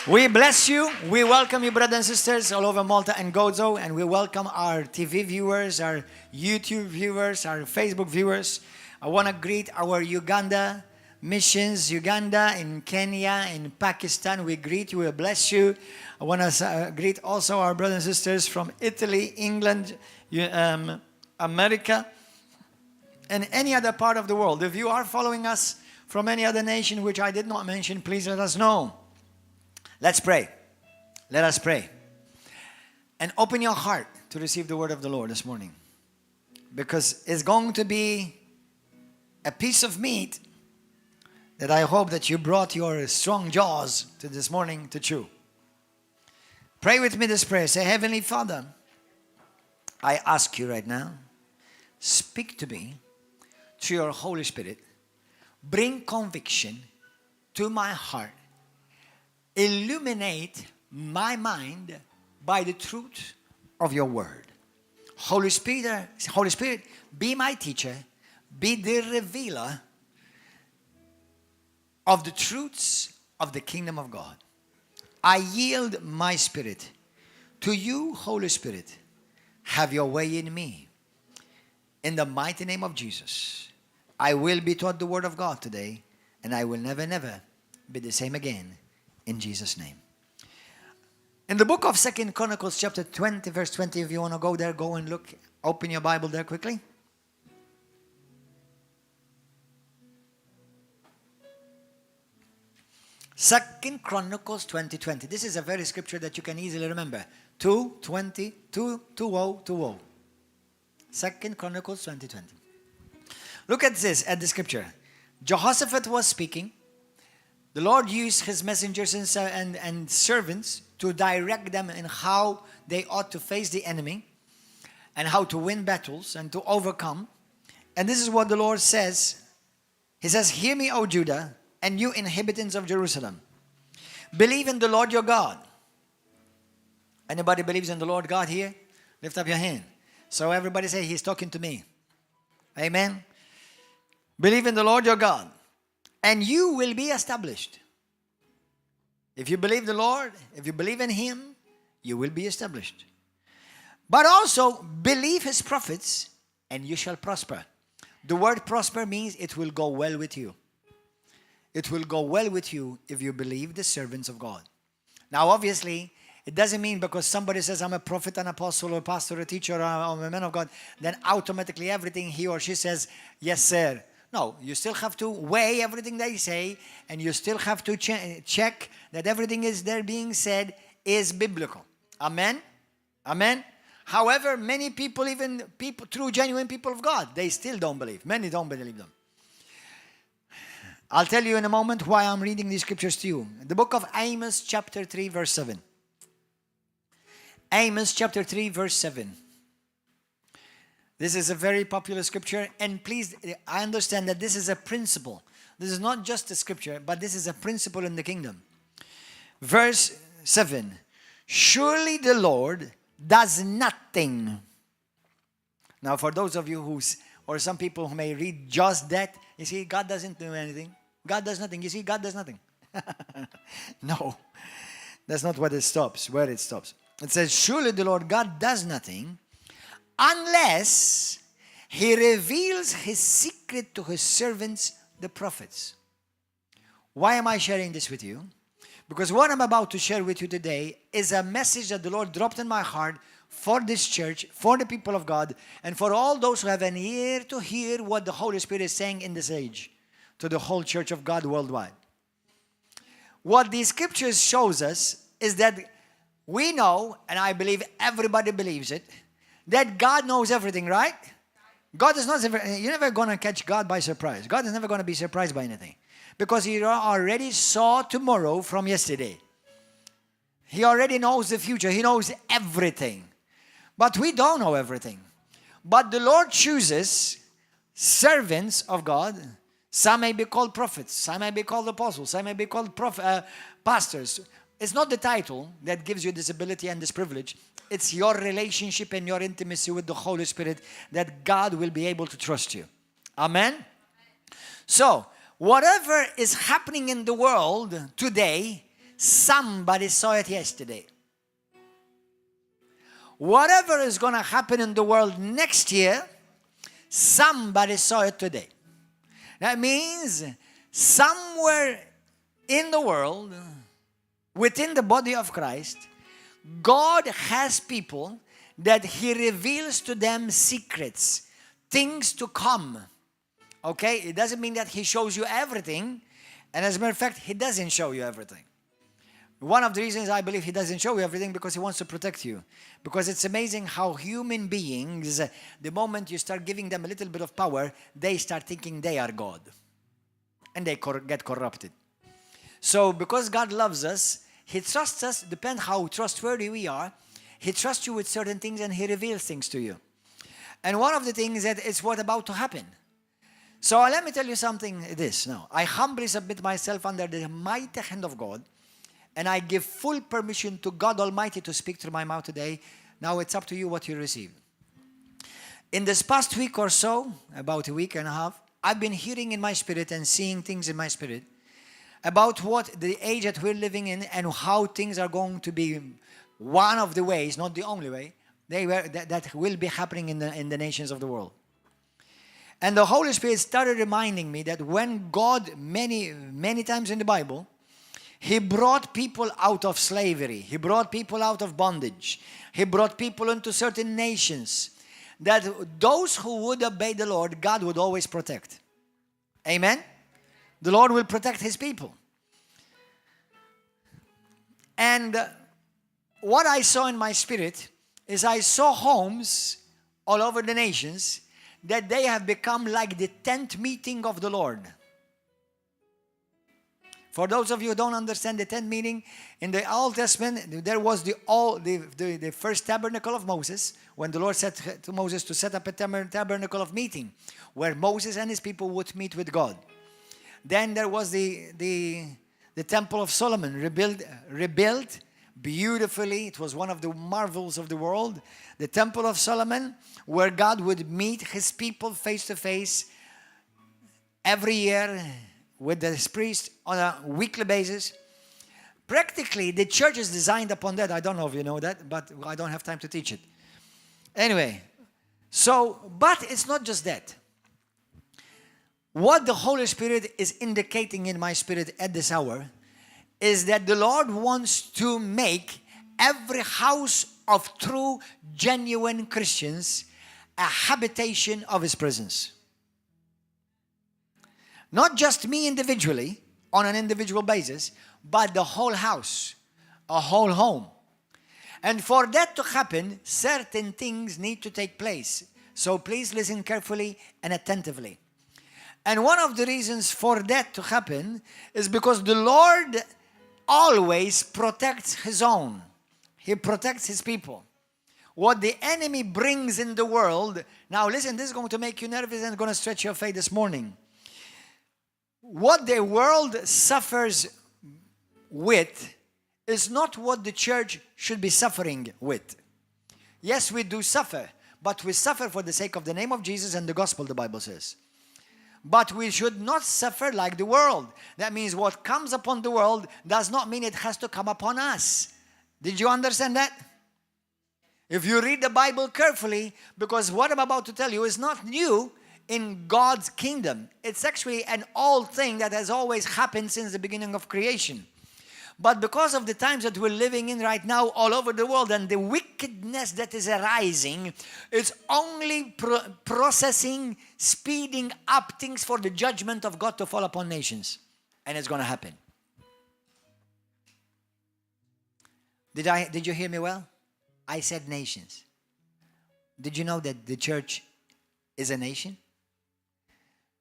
We bless you. We welcome you, brothers and sisters, all over Malta and Gozo, and we welcome our TV viewers, our YouTube viewers, our Facebook viewers. I want to greet our Uganda missions, Uganda, in Kenya, in Pakistan. We greet you. We bless you. I want to greet also our brothers and sisters from Italy, England, America, and any other part of the world. If you are following us from any other nation which I did not mention, please let us know. Let's pray. Let us pray. And open your heart to receive the word of the Lord this morning. Because it's going to be a piece of meat that I hope that you brought your strong jaws to this morning to chew. Pray with me this prayer. Say, Heavenly Father, I ask you right now, speak to me through your Holy Spirit. Bring conviction to my heart. Illuminate my mind by the truth of your word. Holy Spirit, be my teacher. Be the revealer of the truths of the kingdom of God. I yield my spirit to you, Holy Spirit. Have your way in me. In the mighty name of Jesus, I will be taught the word of God today, and I will never, never be the same again. In Jesus' name. In the book of 2 Chronicles chapter 20, verse 20, if you want to go there, go and look. Open your Bible there quickly. Second Chronicles 20:20. This is a very scripture that you can easily remember. 2:20, 2:20. 2 Chronicles 20:20. Look at this, at the scripture. Jehoshaphat was speaking. The Lord used his messengers and servants to direct them in how they ought to face the enemy and how to win battles and to overcome. And this is what the Lord says. He says, hear me, O Judah, and you inhabitants of Jerusalem. Believe in the Lord your God. Anybody believes in the Lord God here? Lift up your hand. So everybody say, he's talking to me. Amen. Believe in the Lord your God, and you will be established. If you believe the Lord, if you believe in him, you will be established. But also believe his prophets, and you shall prosper. The word prosper means it will go well with you. It will go well with you if you believe the servants of God. Now, obviously, it doesn't mean because somebody says, I'm a prophet, an apostle, a pastor, a teacher, or a man of God, then automatically everything he or she says, yes, sir. No, you still have to weigh everything they say, and you still have to check that everything is there being said is biblical. Amen? Amen? However, many people, even people, true, genuine people of God, they still don't believe. Many don't believe them. I'll tell you in a moment why I'm reading these scriptures to you. The book of Amos chapter 3 verse 7. Amos chapter 3 verse 7. This is a very popular scripture, and please, I understand that this is a principle. This is not just a scripture, but this is a principle in the kingdom. Verse 7. Surely the Lord does nothing. Now, for those of you or some people who may read just that, you see, God doesn't do anything. God does nothing. You see, God does nothing. No, that's not where it stops. It says, surely the Lord God does nothing unless he reveals his secret to his servants, the prophets. Why am I sharing this with you? Because what I'm about to share with you today is a message that the Lord dropped in my heart for this church, for the people of God, and for all those who have an ear to hear what the Holy Spirit is saying in this age to the whole church of God worldwide. What the scriptures shows us is that we know, and I believe everybody believes it, that God knows everything, right? God is not, you're never going to catch God by surprise. God is never going to be surprised by anything. Because he already saw tomorrow from yesterday. He already knows the future. He knows everything. But we don't know everything. But the Lord chooses servants of God. Some may be called prophets. Some may be called apostles. Some may be called pastors. It's not the title that gives you this ability and this privilege. It's your relationship and your intimacy with the Holy Spirit that God will be able to trust you. Amen? So, whatever is happening in the world today somebody saw it yesterday. Whatever is going to happen in the world next year, somebody saw it today. That means somewhere in the world, within the body of Christ, God has people that He reveals to them secrets, things to come. Okay? It doesn't mean that He shows you everything. And as a matter of fact, He doesn't show you everything. One of the reasons I believe He doesn't show you everything, because He wants to protect you. Because it's amazing how human beings, the moment you start giving them a little bit of power, they start thinking they are God. And they get corrupted. So because God loves us, He trusts us, depends how trustworthy we are. He trusts you with certain things and He reveals things to you. And one of the things that is what's about to happen. So let me tell you something this now. I humbly submit myself under the mighty hand of God, and I give full permission to God Almighty to speak through my mouth today. Now it's up to you what you receive. In this past week or so, about a week and a half, I've been hearing in my spirit and seeing things in my spirit about what the age that we're living in and how things are going to be one of the ways, not the only way, that will be happening in the nations of the world. And the Holy Spirit started reminding me that when God, many times in the Bible, He brought people out of slavery. He brought people out of bondage. He brought people into certain nations. That those who would obey the Lord, God would always protect. Amen? The Lord will protect His people. And what I saw in my spirit is I saw homes all over the nations that they have become like the tent meeting of the Lord. For those of you who don't understand the tent meeting, in the Old Testament, there was the first tabernacle of Moses, when the Lord said to Moses to set up a tabernacle of meeting, where Moses and his people would meet with God. Then there was the Temple of Solomon, rebuilt beautifully. It was one of the marvels of the world. The Temple of Solomon, where God would meet His people face to face every year with the priest on a weekly basis. Practically, the church is designed upon that. I don't know if you know that, but I don't have time to teach it. Anyway, but it's not just that. What the Holy Spirit is indicating in my spirit at this hour is that the Lord wants to make every house of true, genuine Christians a habitation of His presence. Not just me individually, on an individual basis, but the whole house, a whole home. And for that to happen, certain things need to take place. So please listen carefully and attentively. And one of the reasons for that to happen is because the Lord always protects His own. He protects His people. What the enemy brings in the world, now listen, this is going to make you nervous and going to stretch your faith this morning. What the world suffers with is not what the church should be suffering with. Yes, we do suffer, but we suffer for the sake of the name of Jesus and the gospel, the Bible says. But we should not suffer like the world. That means what comes upon the world does not mean it has to come upon us. Did you understand that? If you read the Bible carefully, because what I'm about to tell you is not new in God's kingdom. It's actually an old thing that has always happened since the beginning of creation. But because of the times that we're living in right now all over the world and the wickedness that is arising, it's only processing, speeding up things for the judgment of God to fall upon nations. And it's going to happen. Did you hear me well? I said nations. Did you know that the church is a nation?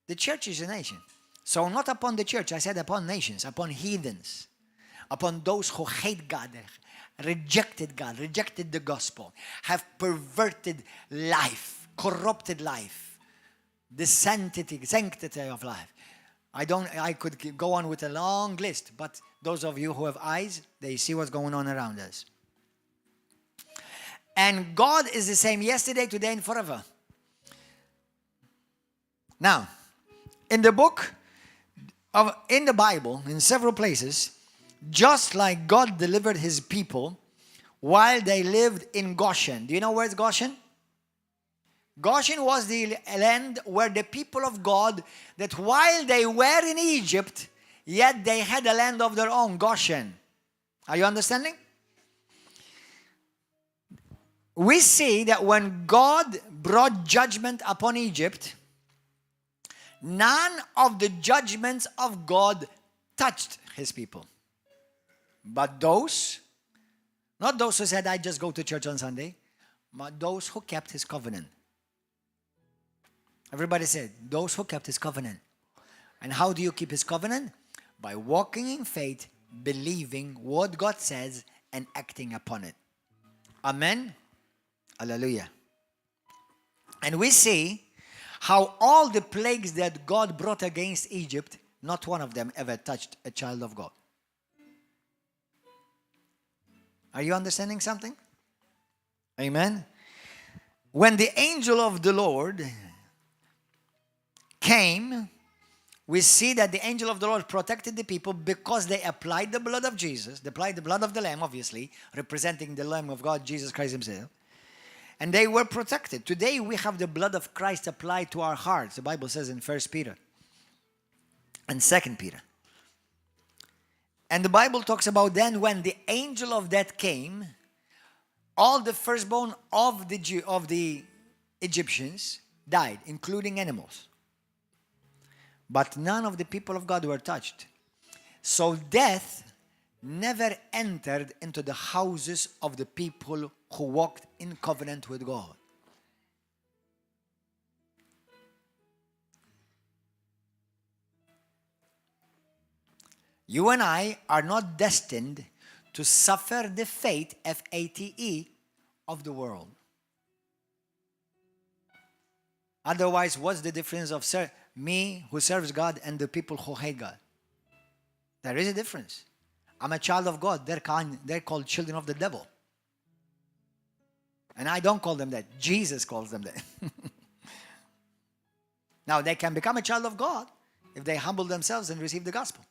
The church is a nation. So not upon the church, I said upon nations, upon heathens. Upon those who hate God, rejected the gospel, have perverted life, corrupted life, the sanctity of life. I could go on with a long list, but those of you who have eyes, they see what's going on around us. And God is the same yesterday, today, and forever. Now, in the Bible, in several places, just like God delivered his people while they lived in Goshen. Do you know where's Goshen? Goshen was the land where the people of God, that while they were in Egypt, yet they had a land of their own, Goshen. Are you understanding? We see that when God brought judgment upon Egypt, none of the judgments of God touched his people. But those, not those who said, I just go to church on Sunday, but those who kept his covenant. Everybody said, those who kept his covenant. And how do you keep his covenant? By walking in faith, believing what God says, and acting upon it. Amen? Hallelujah. And we see how all the plagues that God brought against Egypt, not one of them ever touched a child of God. Are you understanding something? Amen? When the angel of the Lord came, we see that the angel of the Lord protected the people because they applied the blood of Jesus. They applied the blood of the Lamb, obviously, representing the Lamb of God, Jesus Christ himself. And they were protected. Today we have the blood of Christ applied to our hearts. The Bible says in 1 Peter and 2 Peter. And the Bible talks about then when the angel of death came, all the firstborn of the Egyptians died, including animals. But none of the people of God were touched. So death never entered into the houses of the people who walked in covenant with God. You and I are not destined to suffer the fate, F-A-T-E, of the world. Otherwise, what's the difference of me who serves God and the people who hate God? There is a difference. I'm a child of God. They're called children of the devil. And I don't call them that. Jesus calls them that. Now, they can become a child of God if they humble themselves and receive the gospel.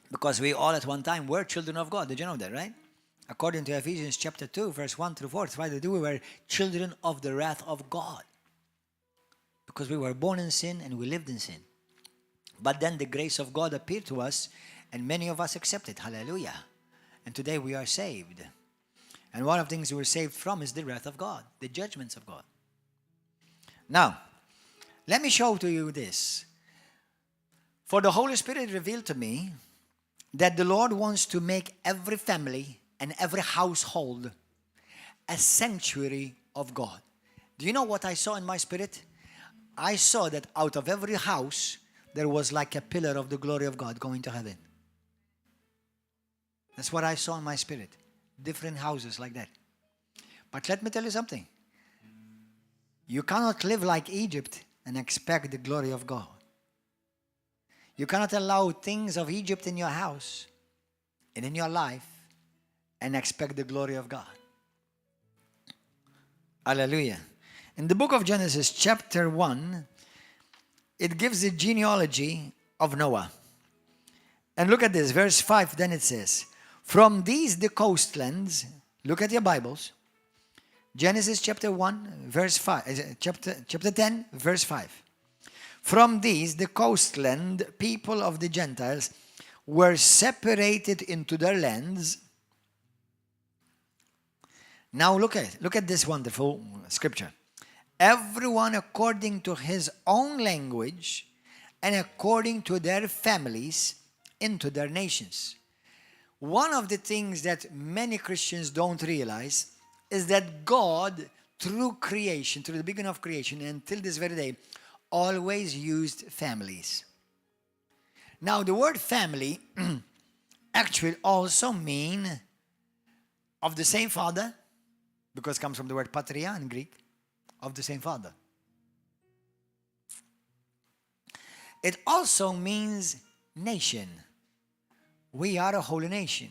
Because we all at one time were children of God. Did you know that, right? According to Ephesians chapter 2, verse 1 through 4, it's why we were children of the wrath of God. Because we were born in sin and we lived in sin. But then the grace of God appeared to us and many of us accepted. Hallelujah. And today we are saved. And one of the things we were saved from is the wrath of God, the judgments of God. Now, let me show to you this. For the Holy Spirit revealed to me that the Lord wants to make every family and every household a sanctuary of God. Do you know what I saw in my spirit? I saw that out of every house, there was like a pillar of the glory of God going to heaven. That's what I saw in my spirit. Different houses like that. But let me tell you something. You cannot live like Egypt and expect the glory of God. You cannot allow things of Egypt in your house and in your life and expect the glory of God. Hallelujah. In the book of Genesis, chapter 1, it gives the genealogy of Noah. And look at this, verse 5, then it says, from these the coastlands, look at your Bibles, Genesis chapter 1, verse 5, chapter 10, verse 5. From these the coastland people of the Gentiles were separated into their lands. Now look at this wonderful scripture. Everyone according to his own language and according to their families into their nations. One of the things that many Christians don't realize is that God, through creation, through the beginning of creation until this very day, always used families. Now, the word family actually also mean of the same father, because it comes from the word patria in Greek, of the same father. It also means nation. We are a holy nation.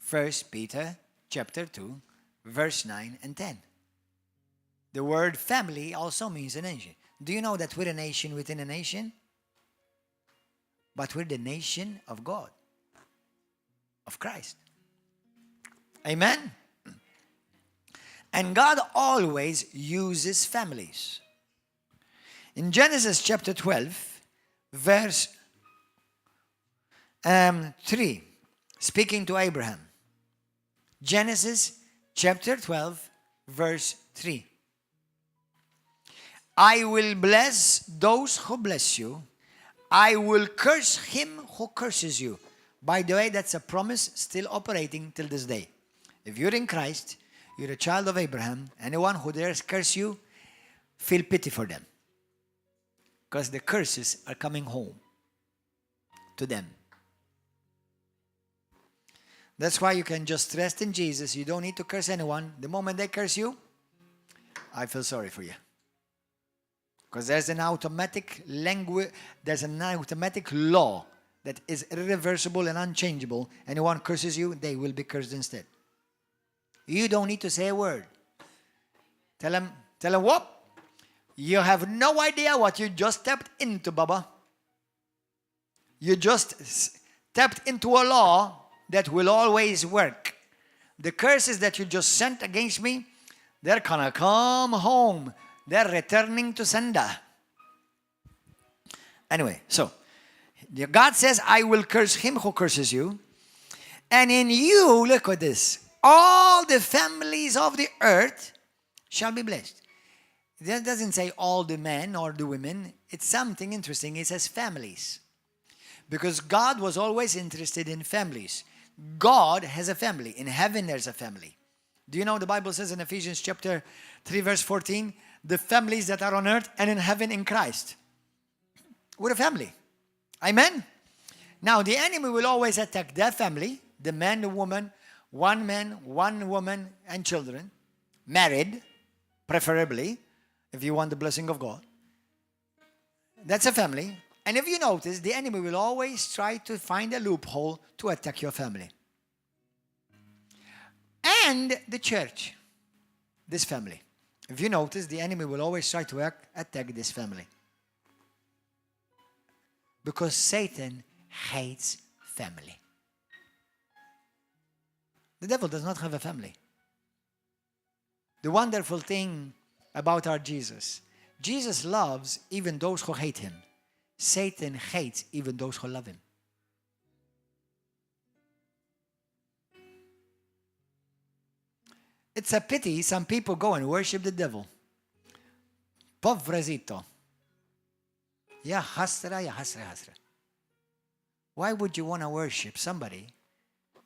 1 Peter chapter 2, verse 9 and 10. The word family also means a nation. Do you know that we're a nation within a nation? But we're the nation of God. of Christ. Amen? And God always uses families. In Genesis chapter 12, verse 3, speaking to Abraham. Genesis chapter 12, verse 3. I will bless those who bless you. I will curse him who curses you. By the way, that's a promise still operating till this day. If you're in Christ, you're a child of Abraham. Anyone who dares curse you, feel pity for them. Because the curses are coming home to them. That's why you can just rest in Jesus. You don't need to curse anyone. The moment they curse you, I feel sorry for you. Because there's an automatic language, there's an automatic law that is irreversible and unchangeable. Anyone curses you, they will be cursed instead. You don't need to say a word. Tell them what? You have no idea what you just tapped into, Baba. You just tapped into a law that will always work. The curses that you just sent against me, they're gonna come home. They're returning to sender. Anyway, so God says, I will curse him who curses you. And in you, look at this, all the families of the earth shall be blessed. That doesn't say all the men or the women. It's something interesting. It says families. Because God was always interested in families. God has a family. In heaven, there's a family. Do you know the Bible says in Ephesians chapter 3, verse 14, the families that are on earth and in heaven in Christ. We're a family. Amen? Now, the enemy will always attack their family, the man, the woman, one man, one woman, and children, married, preferably, if you want the blessing of God. That's a family. And if you notice, the enemy will always try to find a loophole to attack your family. And the church, this family. If you notice, the enemy will always try to attack this family. Because Satan hates family. The devil does not have a family. The wonderful thing about our Jesus, Jesus loves even those who hate him. Satan hates even those who love him. It's a pity some people go and worship the devil. Pobrecito. Ya hasra, ya hasra, hasra. Why would you want to worship somebody,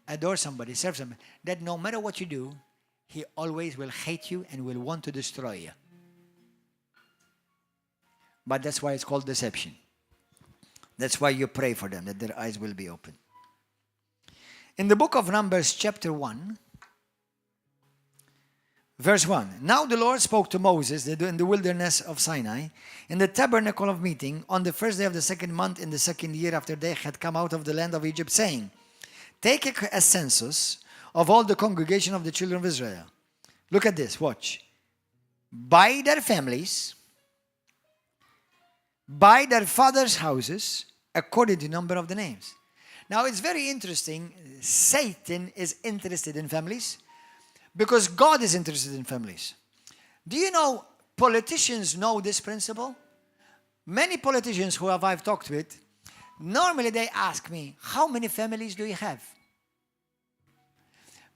adore somebody, serve somebody, that no matter what you do, he always will hate you and will want to destroy you? But that's why it's called deception. That's why you pray for them, that their eyes will be open. In the book of Numbers, chapter 1, verse 1. Now the Lord spoke to Moses in the wilderness of Sinai, in the tabernacle of meeting, on the first day of the second month in the second year after they had come out of the land of Egypt, saying, take a census of all the congregation of the children of Israel. Look at this, watch. By their families, by their fathers' houses, according to the number of the names. Now it's very interesting. Satan is interested in families because God is interested in families. Do you know politicians know this principle? Many politicians who I've talked with, normally they ask me, how many families do you have?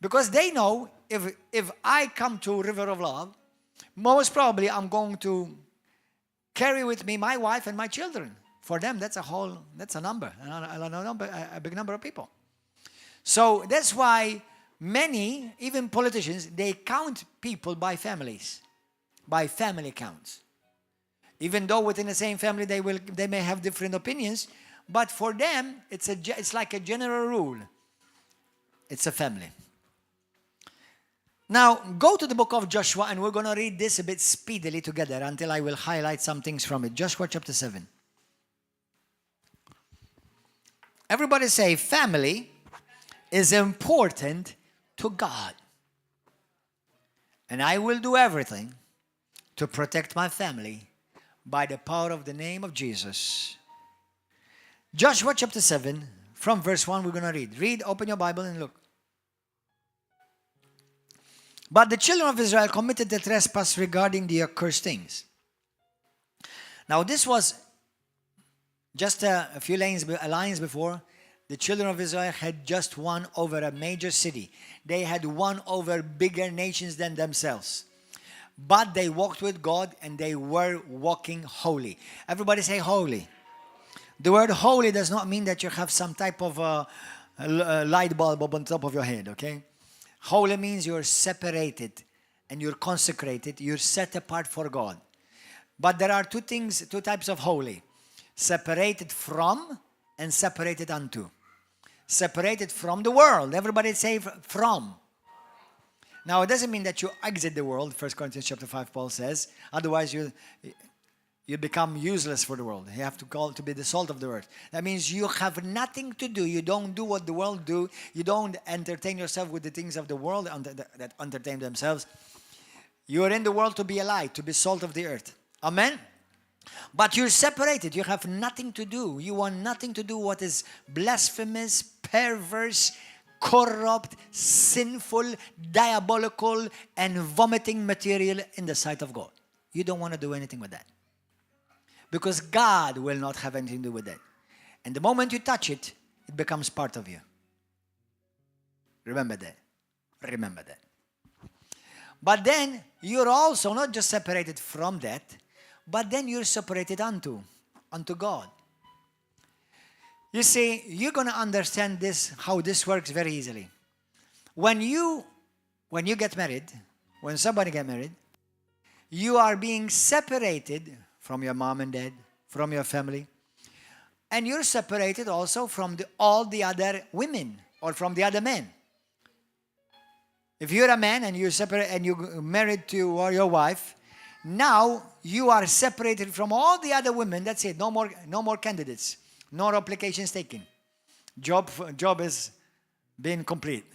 Because they know if I come to River of Love, most probably I'm going to carry with me my wife and my children. For them, that's a number, a big number of people. So that's why many, even politicians, they count people by families, by family counts. Even though within the same family they may have different opinions, but for them it's like a general rule. It's a family. Now, go to the book of Joshua, and we're going to read this a bit speedily together until I will highlight some things from it. Joshua chapter 7. Everybody say, family is important to God. And I will do everything to protect my family by the power of the name of Jesus. Joshua chapter 7, From verse 1, we're going to read. Read, open your Bible and look. But the children of Israel committed the trespass regarding the accursed things. Now, this was just a few lines before. The children of Israel had just won over a major city. They had won over bigger nations than themselves. But they walked with God and they were walking holy. Everybody say holy. The word holy does not mean that you have some type of light bulb up on top of your head, okay? Holy means you're separated and you're consecrated. You're set apart for God. But there are two types of holy. Separated from and separated unto. Separated from the world. Everybody say from. Now, it doesn't mean that you exit the world. 1 Corinthians chapter 5, Paul says. Otherwise, you become useless for the world. You have to call to be the salt of the earth. That means you have nothing to do. You don't do what the world do. You don't entertain yourself with the things of the world that entertain themselves. You are in the world to be a light, to be salt of the earth. Amen? But you're separated. You have nothing to do. You want nothing to do what is blasphemous, perverse, corrupt, sinful, diabolical, and vomiting material in the sight of God. You don't want to do anything with that. Because God will not have anything to do with that. And the moment you touch it, it becomes part of you. Remember that. Remember that. But then, you're also not just separated from that, but then you're separated unto God. You see, you're going to understand this, how this works very easily. When you get married, when somebody gets married, you are being separated from your mom and dad, from your family. And you're separated also from all the other women or from the other men. If you're a man and you're separate and you're married to your wife, now you are separated from all the other women. That's it. No more candidates. No applications taken. Job has been complete.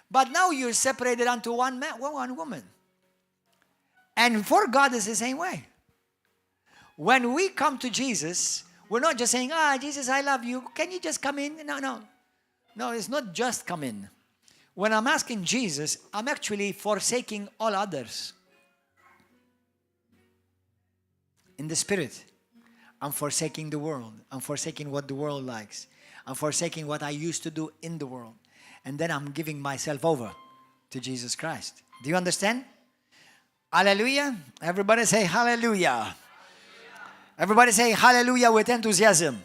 But now you're separated unto one man, one woman. And for God, it's the same way. When we come to Jesus, we're not just saying, Jesus, I love you. Can you just come in? No. No, it's not just come in. When I'm asking Jesus, I'm actually forsaking all others. In the spirit, I'm forsaking the world. I'm forsaking what the world likes. I'm forsaking what I used to do in the world. And then I'm giving myself over to Jesus Christ. Do you understand? Hallelujah. Everybody say hallelujah. Hallelujah. Everybody say hallelujah with enthusiasm.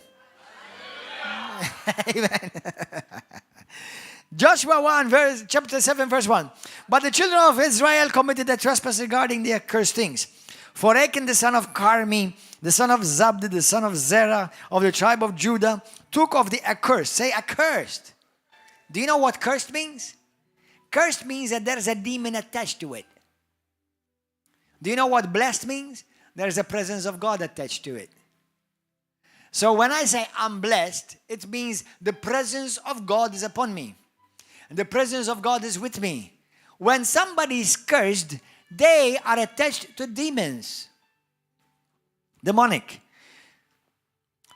Amen. Joshua 1, chapter 7, verse 1. But the children of Israel committed a trespass regarding the accursed things. For Achan, the son of Carmi, the son of Zabdi, the son of Zerah, of the tribe of Judah, took of the accursed. Say accursed. Do you know what cursed means? Cursed means that there's a demon attached to it. Do you know what blessed means? There's a presence of God attached to it. So when I say I'm blessed, it means the presence of God is upon me. And the presence of God is with me. When somebody is cursed, they are attached to demons. Demonic.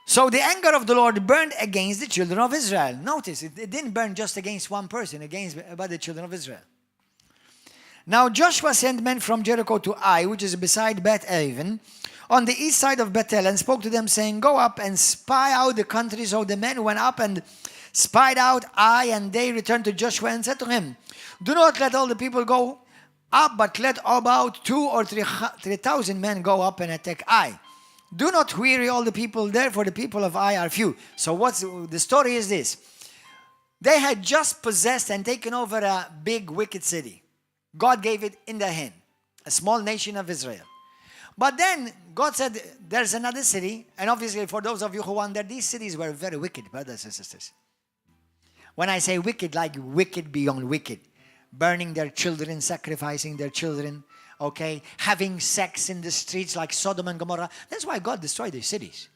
So the anger of the Lord burned against the children of Israel. Notice, it didn't burn just against one person, but the children of Israel. Now Joshua sent men from Jericho to Ai, which is beside Beth-aven, on the east side of Bethel, and spoke to them, saying, Go up and spy out the country. So the men went up and spied out Ai, and they returned to Joshua and said to him, Do not let all the people go up, but let about 2,000 or 3,000 men go up and attack Ai. Do not weary all the people there, for the people of Ai are few. So what's the story is this. They had just possessed and taken over a big wicked city. God gave it in their hand, a small nation of Israel. But then God said, there's another city. And obviously for those of you who wonder, these cities were very wicked, brothers and sisters. When I say wicked, like wicked beyond wicked. Burning their children, sacrificing their children, okay? Having sex in the streets like Sodom and Gomorrah. That's why God destroyed these cities.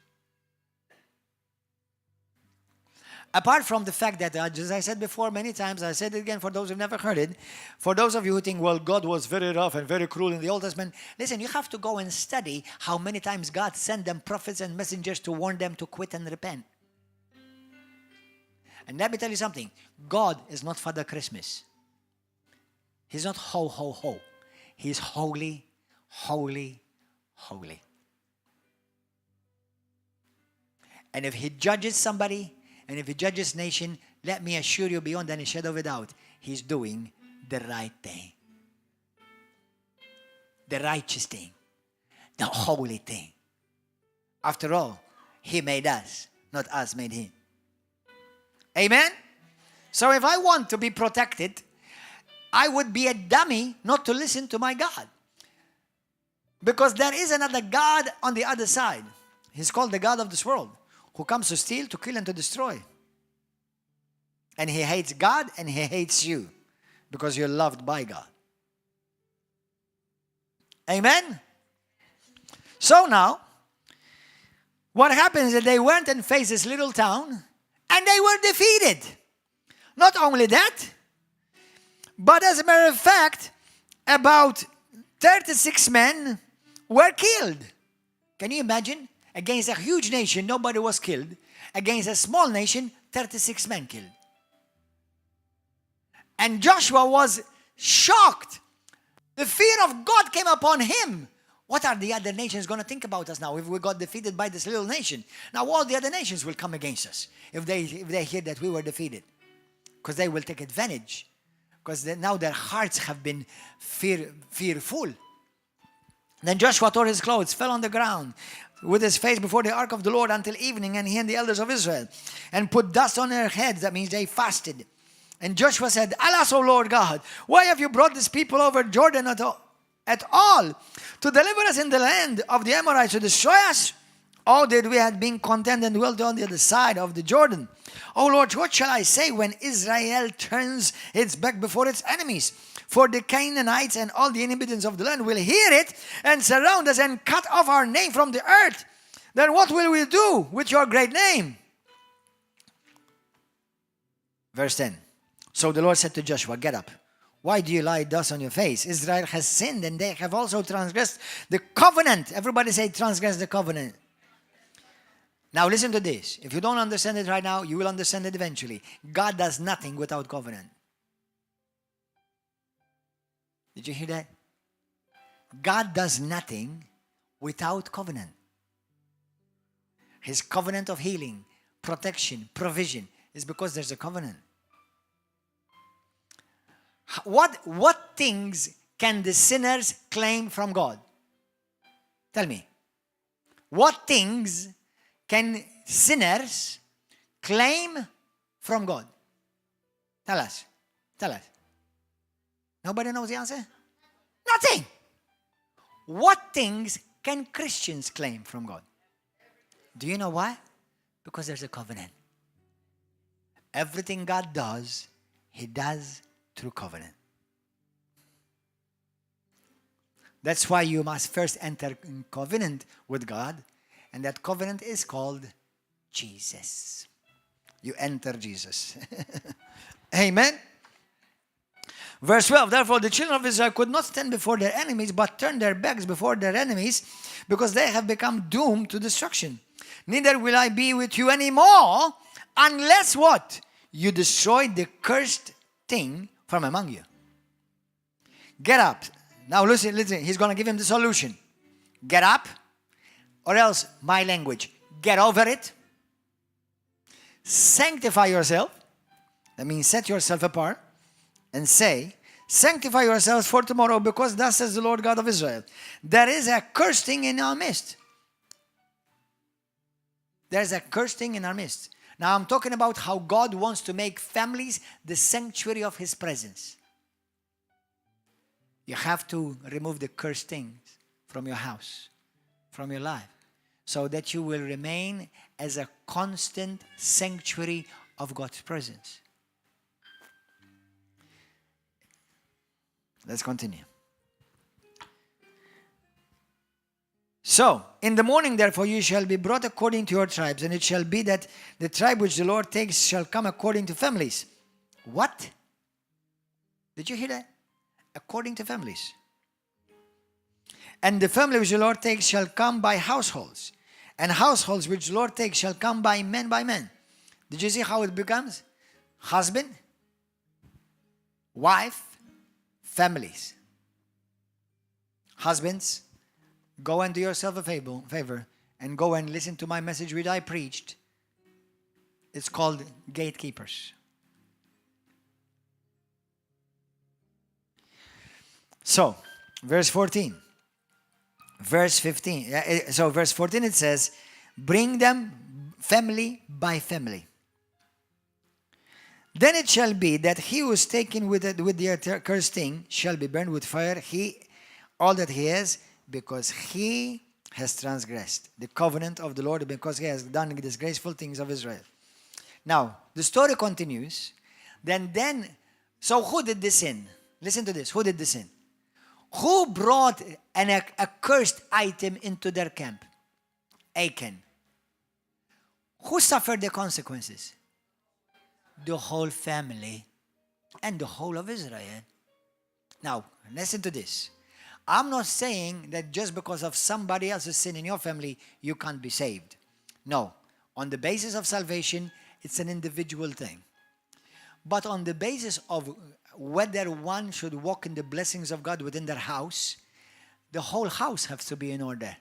Apart from the fact that, as I said before many times, I said it again for those who've never heard it, for those of you who think, well, God was very rough and very cruel in the Old Testament, listen, you have to go and study how many times God sent them prophets and messengers to warn them to quit and repent. And let me tell you something. God is not Father Christmas. He's not ho, ho, ho. He's holy, holy, holy. And if he judges somebody, and if he judges nation, let me assure you beyond any shadow of a doubt, he's doing the right thing. The righteous thing. The holy thing. After all, he made us, not us made him. Amen? So if I want to be protected, I would be a dummy not to listen to my God. Because there is another God on the other side. He's called the God of this world, who comes to steal, to kill, and to destroy. And he hates God and he hates you because you're loved by God. Amen? So now, what happens is that they went and faced this little town and they were defeated. Not only that, but as a matter of fact, about 36 men were killed. Can you imagine? Against a huge nation, nobody was killed. Against a small nation, 36 men killed. And Joshua was shocked. The fear of God came upon him. What are the other nations going to think about us now if we got defeated by this little nation? Now all the other nations will come against us if they hear that we were defeated. Because they will take advantage. Because now their hearts have been fearful. Then Joshua tore his clothes, fell on the ground with his face before the ark of the Lord until evening, and he and the elders of Israel, and put dust on their heads. That means they fasted. And Joshua said, Alas, O Lord God, why have you brought this people over Jordan at all to deliver us in the land of the Amorites to destroy us? Oh, that we had been content and dwelt on the other side of the Jordan. Oh Lord, what shall I say when Israel turns its back before its enemies? For the Canaanites and all the inhabitants of the land will hear it and surround us and cut off our name from the earth. Then what will we do with your great name? Verse 10. So the Lord said to Joshua, Get up. Why do you lie thus on your face? Israel has sinned and they have also transgressed the covenant. Everybody say transgress the covenant. Now listen to this. If you don't understand it right now, you will understand it eventually. God does nothing without covenant. Did you hear that? God does nothing without covenant. His covenant of healing, protection, provision is because there's a covenant. What things can the sinners claim from God? Tell me. What things can sinners claim from God? Tell us. Tell us. Nobody knows the answer? Nothing. What things can Christians claim from God? Do you know why? Because there's a covenant. Everything God does, He does through covenant. That's why you must first enter in covenant with God, and that covenant is called Jesus. You enter Jesus. Amen? Verse 12, therefore the children of Israel could not stand before their enemies, but turned their backs before their enemies, because they have become doomed to destruction. Neither will I be with you anymore, unless what? You destroy the cursed thing from among you. Get up. Now listen, he's going to give him the solution. Get up, or else, my language, get over it. Sanctify yourself. That means set yourself apart. And say, sanctify yourselves for tomorrow, because thus says the Lord God of Israel, there is a cursed thing in our midst. There is a cursed thing in our midst. Now I'm talking about how God wants to make families the sanctuary of His presence. You have to remove the cursed things from your house, from your life, so that you will remain as a constant sanctuary of God's presence. Let's continue. So, in the morning, therefore, you shall be brought according to your tribes, and it shall be that the tribe which the Lord takes shall come according to families. What? Did you hear that? According to families. And the family which the Lord takes shall come by households, and households which the Lord takes shall come by men by men. Did you see how it becomes? husband, wife, families. Husbands, go and do yourself a favor and go and listen to my message which I preached. It's called Gatekeepers. So, verse 14. Verse 15. So, verse 14 it says, bring them family by family. Then it shall be that he who is taken with the accursed thing shall be burned with fire, all that he has, because he has transgressed the covenant of the Lord, because he has done disgraceful things of Israel. Now, the story continues. So who did this sin? Listen to this. Who did this sin? Who brought an accursed item into their camp? Achan. Who suffered the consequences? The whole family and the whole of Israel. Now, listen to this. I'm not saying that just because of somebody else's sin in your family, you can't be saved. No. On the basis of salvation, it's an individual thing. But on the basis of whether one should walk in the blessings of God within their house, the whole house has to be in order.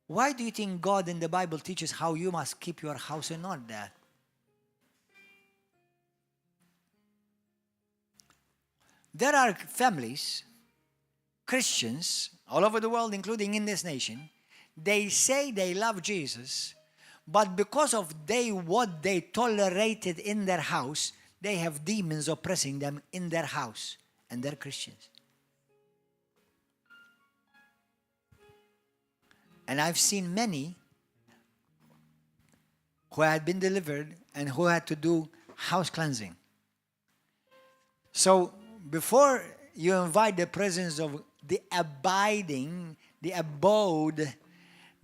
Why do you think God in the Bible teaches how you must keep your house in order? There are families, Christians, all over the world, including in this nation, they say they love Jesus, but because of what they tolerated in their house, they have demons oppressing them in their house, and they're Christians. And I've seen many who had been delivered and who had to do house cleansing. So, before you invite the presence of the abiding, the abode,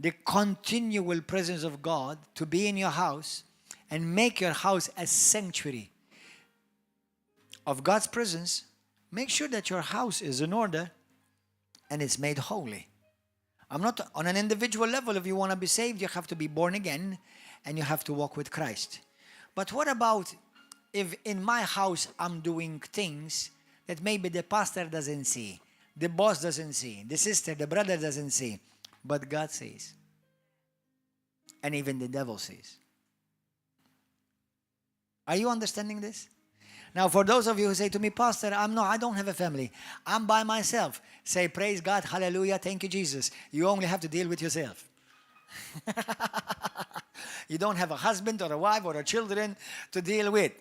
the continual presence of God to be in your house and make your house a sanctuary of God's presence, make sure that your house is in order and it's made holy. I'm not on an individual level. If you want to be saved, you have to be born again and you have to walk with Christ. But what about if in my house I'm doing things that maybe the pastor doesn't see, the boss doesn't see, the sister, the brother doesn't see, but God sees. And even the devil sees. Are you understanding this? Now, for those of you who say to me, Pastor, I don't have a family. I'm by myself. Say, praise God, hallelujah, thank you, Jesus. You only have to deal with yourself. You don't have a husband or a wife or a children to deal with.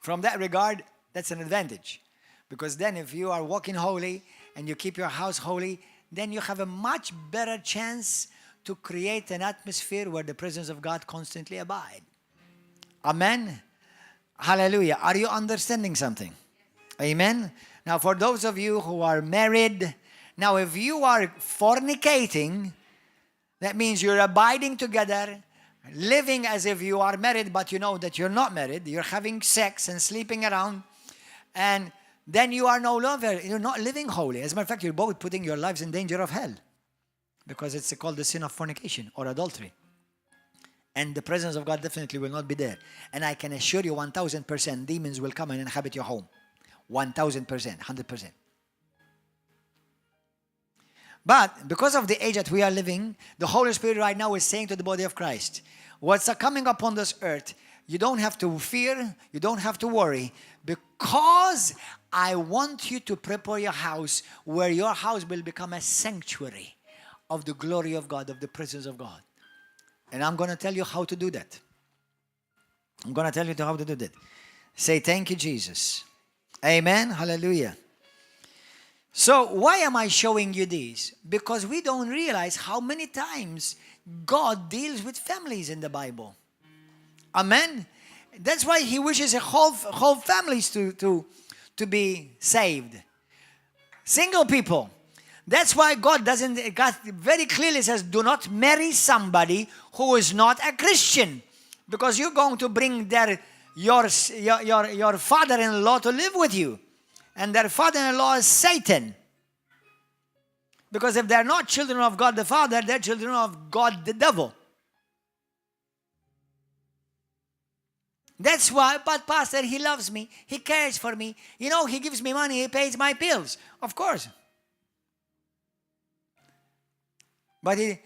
From that regard, that's an advantage. Because then if you are walking holy and you keep your house holy, then you have a much better chance to create an atmosphere where the presence of God constantly abides. Amen? Hallelujah. Are you understanding something? Amen? Now, for those of you who are married, now if you are fornicating, that means you're abiding together, living as if you are married, but you know that you're not married. You're having sex and sleeping around, and then you are no longer, you're not living holy. As a matter of fact, you're both putting your lives in danger of hell because it's called the sin of fornication or adultery. And the presence of God definitely will not be there. And I can assure you 1,000% demons will come and inhabit your home. 1,000%, 100%. But because of the age that we are living, the Holy Spirit right now is saying to the body of Christ, what's coming upon this earth, you don't have to fear, you don't have to worry, because I want you to prepare your house where your house will become a sanctuary of the glory of God, of the presence of God. And I'm going to tell you how to do that. I'm going to tell you how to do that. Say, thank you, Jesus. Amen. Hallelujah. So why am I showing you this? Because we don't realize how many times God deals with families in the Bible. Amen. That's why He wishes a whole families to be saved. Single people. That's why God very clearly says, do not marry somebody who is not a Christian. Because you're going to bring your father-in-law to live with you. And their father-in-law is Satan. Because if they're not children of God the Father, they're children of God the devil. That's why, but Pastor, he loves me. He cares for me. You know, he gives me money. He pays my bills. Of course. But he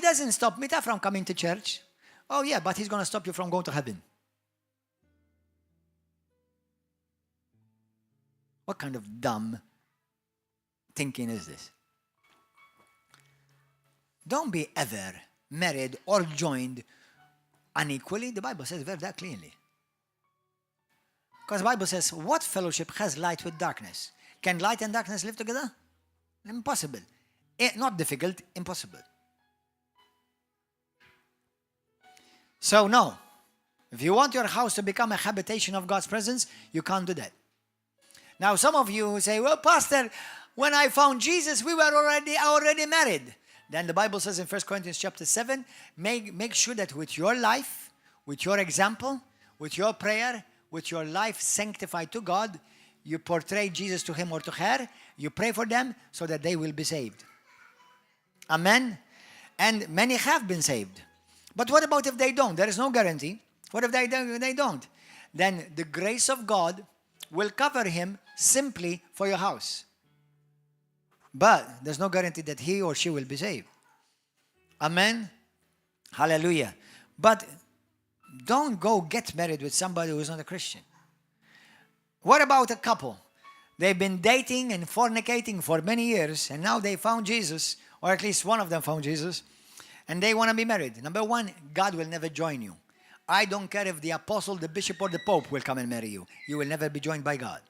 doesn't stop me from coming to church. Oh yeah, but he's going to stop you from going to heaven. What kind of dumb thinking is this? Don't be ever married or joined unequally. The Bible says very that clearly. Because the Bible says, what fellowship has light with darkness? Can light and darkness live together? Impossible. Not difficult, impossible. So no, if you want your house to become a habitation of God's presence, you can't do that. Now some of you say, well, Pastor, when I found Jesus, we were already married. Then the Bible says in 1 Corinthians chapter 7, make sure that with your life, with your example, with your prayer, with your life sanctified to God, you portray Jesus to him or to her, you pray for them so that they will be saved. Amen? And many have been saved. But what about if they don't? There is no guarantee. What if they don't? Then the grace of God will cover him simply for your house. But there's no guarantee that he or she will be saved. Amen? Hallelujah. But don't go get married with somebody who is not a Christian. What about a couple? They've been dating and fornicating for many years, and now they found Jesus, or at least one of them found Jesus, and they want to be married. Number one, God will never join you. I don't care if the apostle, the bishop, or the pope will come and marry you. You will never be joined by God.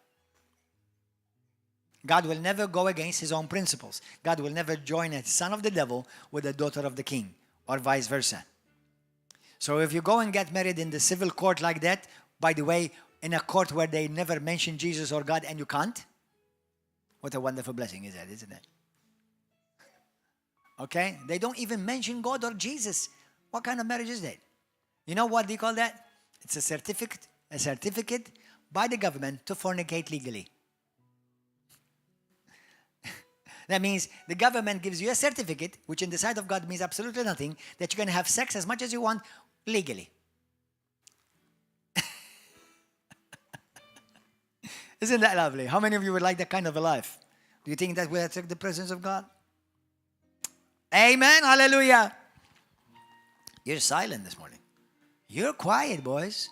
God will never go against his own principles. God will never join a son of the devil with a daughter of the king, or vice versa. So if you go and get married in the civil court like that, by the way, in a court where they never mention Jesus or God and you can't, what a wonderful blessing is that, isn't it? Okay? They don't even mention God or Jesus. What kind of marriage is that? You know what they call that? It's a certificate by the government to fornicate legally. That means the government gives you a certificate, which in the sight of God means absolutely nothing, that you can have sex as much as you want legally. Isn't that lovely? How many of you would like that kind of a life? Do you think that will attract the presence of God? Amen. Hallelujah. You're silent this morning. You're quiet, boys.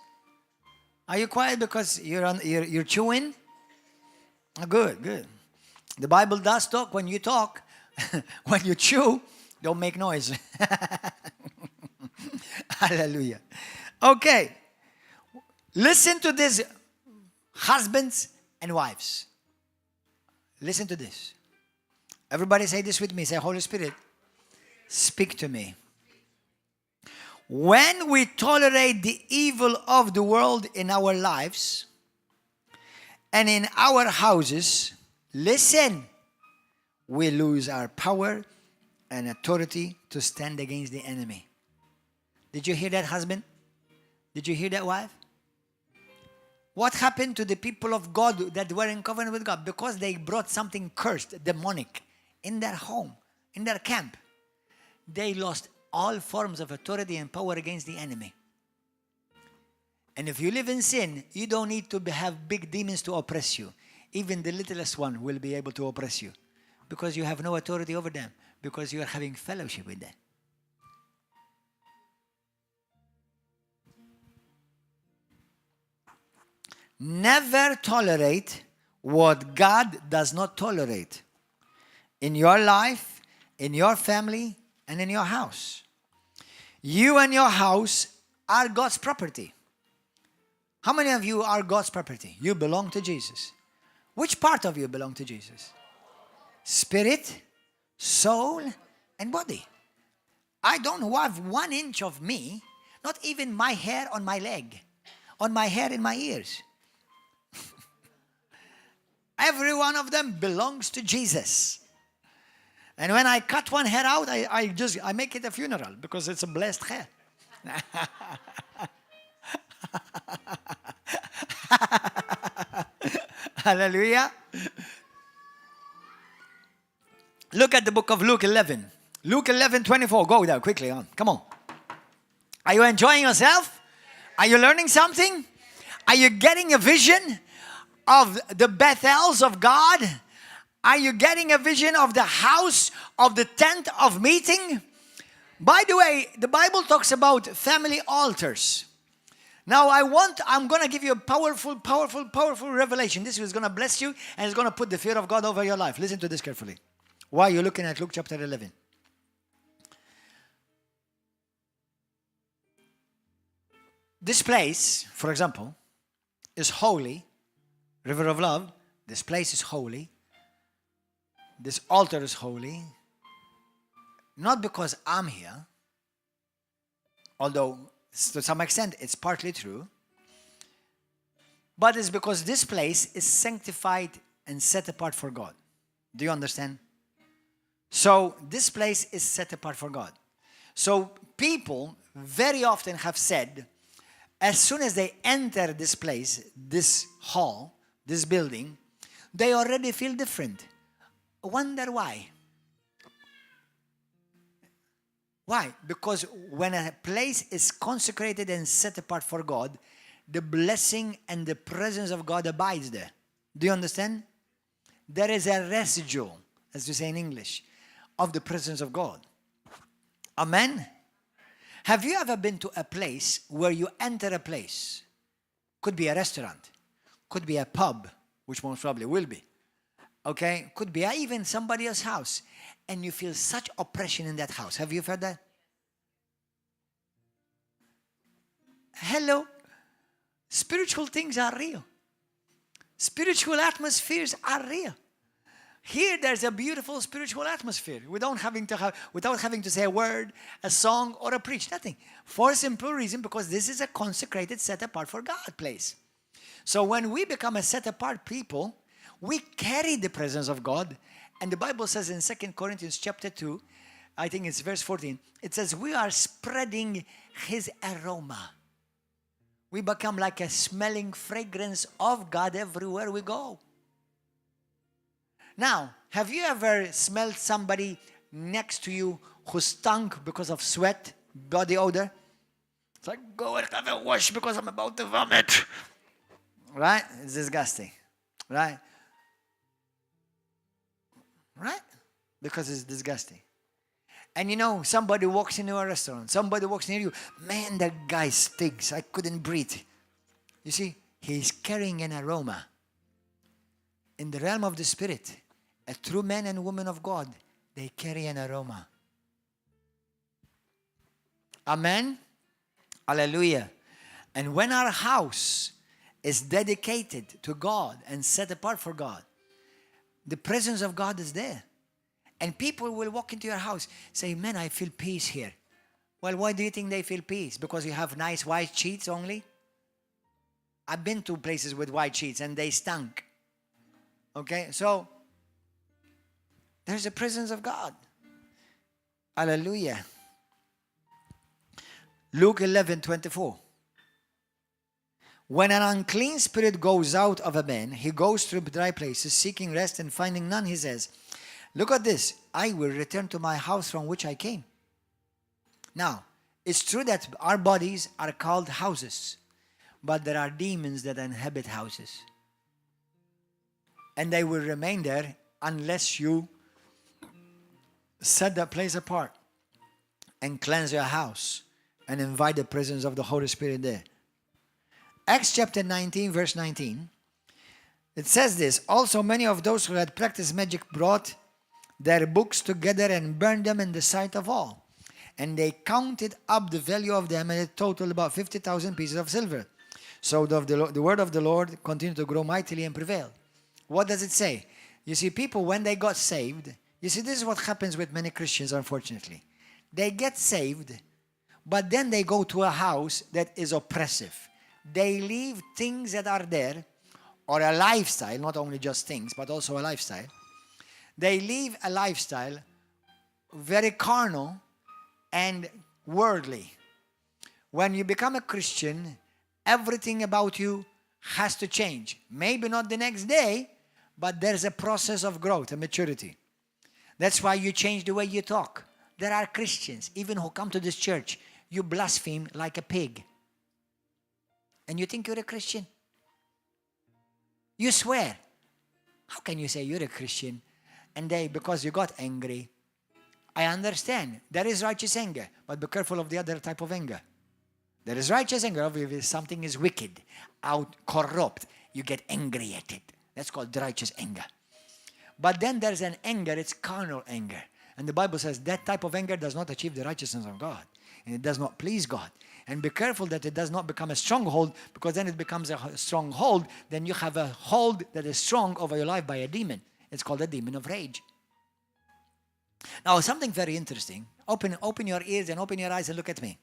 Are you quiet because you're chewing? Oh, good. The Bible does talk when you talk. When you chew, don't make noise. Hallelujah. Okay. Listen to this, husbands and wives. Listen to this. Everybody say this with me. Say, Holy Spirit, speak to me. When we tolerate the evil of the world in our lives and in our houses, listen, we lose our power and authority to stand against the enemy. Did you hear that, husband? Did you hear that, wife? What happened to the people of God that were in covenant with God? Because they brought something cursed, demonic, in their home, in their camp. They lost all forms of authority and power against the enemy. And if you live in sin, you don't need to have big demons to oppress you. Even the littlest one will be able to oppress you because you have no authority over them, because you are having fellowship with them. Never tolerate what God does not tolerate in your life, in your family, and in your house. You and your house are God's property. How many of you are God's property? You belong to Jesus. Which part of you belong to Jesus? Spirit, soul, and body. I don't have 1 inch of me, not even my hair on my leg, on my hair in my ears. Every one of them belongs to Jesus. And when I cut one hair out, I make it a funeral because it's a blessed hair. Hallelujah. Look at the book of Luke 11. Luke 11:24. Go there quickly on. Come on. Are you enjoying yourself? Are you learning something? Are you getting a vision of the Bethels of God? Are you getting a vision of the house, of the tent of meeting? By the way, the Bible talks about family altars. Now I'm going to give you a powerful revelation. This is going to bless you and it's going to put the fear of God over your life. Listen to this carefully. Why are you looking at Luke chapter 11? This place, for example, is holy. River of Love. This place is holy. This altar is holy. Not because I'm here, although to some extent it's partly true, but it's because this place is sanctified and set apart for God. Do you understand? So this place is set apart for God. So people very often have said, as soon as they enter this place, this hall, this building, they already feel different. Wonder why? Why? Because when a place is consecrated and set apart for God, the blessing and the presence of God abides there. Do you understand? There is a residue, as we say in English, of the presence of God. Amen? Have you ever been to a place where you enter a place? Could be a restaurant. Could be a pub, which most probably will be. Okay? Could be even somebody else's house. And you feel such oppression in that house. Have you felt that? Hello. Spiritual things are real. Spiritual atmospheres are real. Here there's a beautiful spiritual atmosphere without having to say a word, a song, or a preach. Nothing. For a simple reason, because this is a consecrated, set apart for God place. So when we become a set apart people, we carry the presence of God. And the Bible says in 2 Corinthians chapter 2, I think it's verse 14, it says we are spreading His aroma. We become like a smelling fragrance of God everywhere we go. Now, have you ever smelled somebody next to you who stunk because of sweat, body odor? It's like, go and have a wash because I'm about to vomit. Right? It's disgusting. Right? Right? Because it's disgusting. And you know, somebody walks into a restaurant, somebody walks near you, man, that guy stinks, I couldn't breathe. You see, he's carrying an aroma. In the realm of the Spirit, a true man and woman of God, they carry an aroma. Amen? Hallelujah. And when our house is dedicated to God and set apart for God, the presence of God is there. And people will walk into your house, say, man, I feel peace here. Well, why do you think they feel peace? Because you have nice white sheets only? I've been to places with white sheets and they stunk. Okay, so there's the presence of God. Hallelujah. Luke 11:24. When an unclean spirit goes out of a man, he goes through dry places, seeking rest and finding none, he says, look at this, I will return to my house from which I came. Now, it's true that our bodies are called houses, but there are demons that inhabit houses. And they will remain there unless you set that place apart and cleanse your house and invite the presence of the Holy Spirit there. Acts chapter 19, verse 19, it says this, also many of those who had practiced magic brought their books together and burned them in the sight of all. And they counted up the value of them, and it totaled about 50,000 pieces of silver. So the word of the Lord continued to grow mightily and prevail. What does it say? You see, people, when they got saved, you see, this is what happens with many Christians, unfortunately. They get saved, but then they go to a house that is oppressive. They leave things that are there, or a lifestyle, not only just things, but also a lifestyle. They live a lifestyle very carnal and worldly. When you become a Christian, everything about you has to change. Maybe not the next day, but there's a process of growth and maturity. That's why you change the way you talk. There are Christians, even who come to this church, you blaspheme like a pig. and you think you're a Christian. You swear. How can you say you're a Christian and because you got angry? I understand. There is righteous anger, but be careful of the other type of anger. There is righteous anger. If something is wicked, corrupt, you get angry at it. That's called righteous anger. But then there's an anger, it's carnal anger. And the Bible says that type of anger does not achieve the righteousness of God. And it does not please God. And be careful that it does not become a stronghold, because then it becomes a stronghold. Then you have a hold that is strong over your life by a demon. It's called a demon of rage. Now, something very interesting. Open your ears and open your eyes and look at me.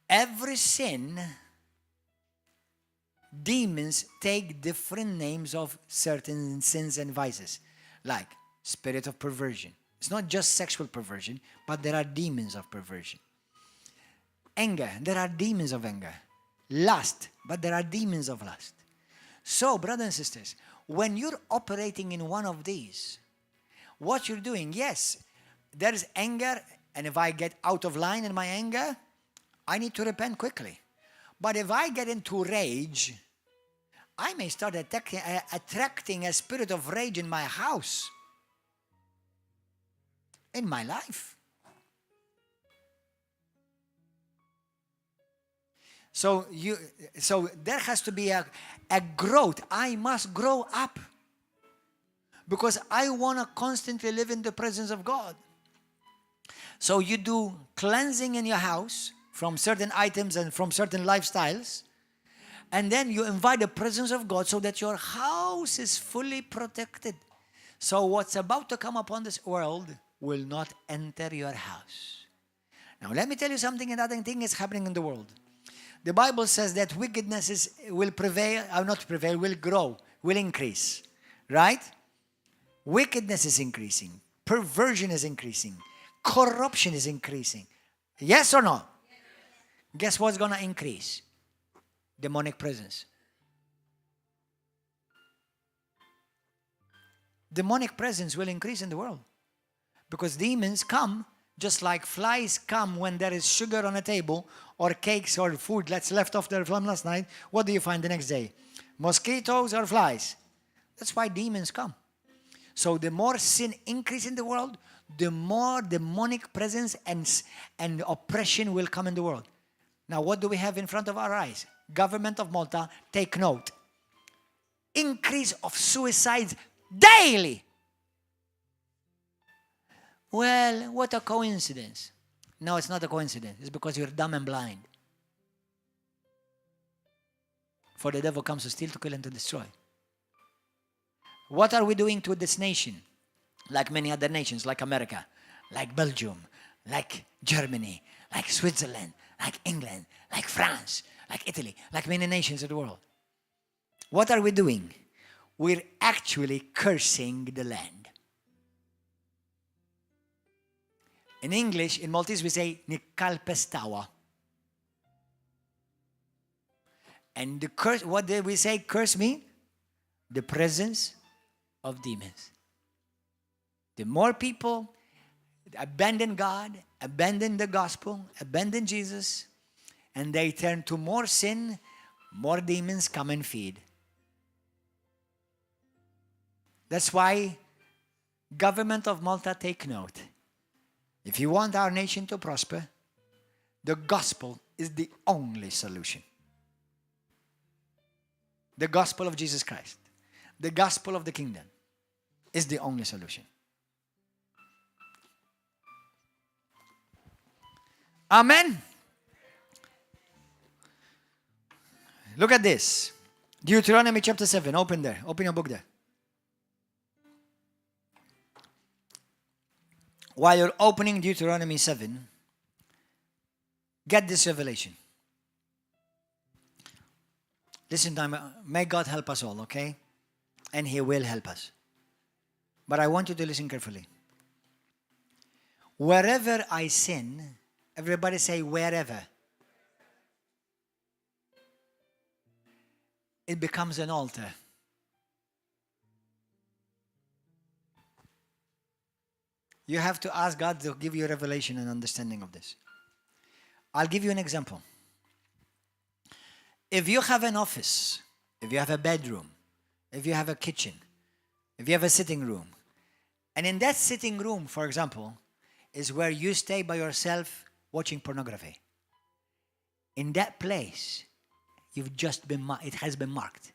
Every sin, demons take different names of certain sins and vices. Like spirit of perversion. It's not just sexual perversion, but there are demons of perversion. Anger, there are demons of anger. Lust, but there are demons of lust. So, brothers and sisters, when you're operating in one of these, what you're doing, yes, there is anger, and if I get out of line in my anger, I need to repent quickly. But if I get into rage, I may start attracting a spirit of rage in my house, in my life. So there has to be a growth. I must grow up, because I want to constantly live in the presence of God. So you do cleansing in your house from certain items and from certain lifestyles, and then you invite the presence of God so that your house is fully protected. So what's about to come upon this world will not enter your house. Now let me tell you something. Another thing is happening in the world. The Bible says that wickedness will grow, will increase. Right? Wickedness is increasing. Perversion is increasing. Corruption is increasing. Yes or no? Yes. Guess what's going to increase? Demonic presence. Demonic presence will increase in the world. Because demons come just like flies come when there is sugar on a table, or cakes or food that's left off from last night. What do you find the next day? Mosquitoes or flies. That's why demons come. So the more sin increase in the world, the more demonic presence and oppression will come in the world. Now, what do we have in front of our eyes? Government of Malta, take note. Increase of suicides daily. Well, what a coincidence. No, it's not a coincidence. It's because you're dumb and blind. For the devil comes to steal, to kill, and to destroy. What are we doing to this nation? Like many other nations, like America, like Belgium, like Germany, like Switzerland, like England, like France, like Italy, like many nations of the world. What are we doing? We're actually cursing the land. In English, in Maltese, we say nikkalpestawa. And the curse, what did we say curse mean? The presence of demons. The more people abandon God, abandon the gospel, abandon Jesus, and they turn to more sin, more demons come and feed. That's why government of Malta, take note. If you want our nation to prosper, the gospel is the only solution. The gospel of Jesus Christ, the gospel of the kingdom, is the only solution. Amen. Look at this. Deuteronomy chapter 7. Open there. Open your book there. While you're opening Deuteronomy 7, get this revelation. Listen to me. May God help us all, okay? And He will help us. But I want you to listen carefully. Wherever I sin, everybody say wherever, it becomes an altar. You have to ask God to give you a revelation and understanding of this. I'll give you an example. If you have an office, if you have a bedroom, if you have a kitchen, if you have a sitting room, and in that sitting room, for example, is where you stay by yourself watching pornography. In that place, it has been marked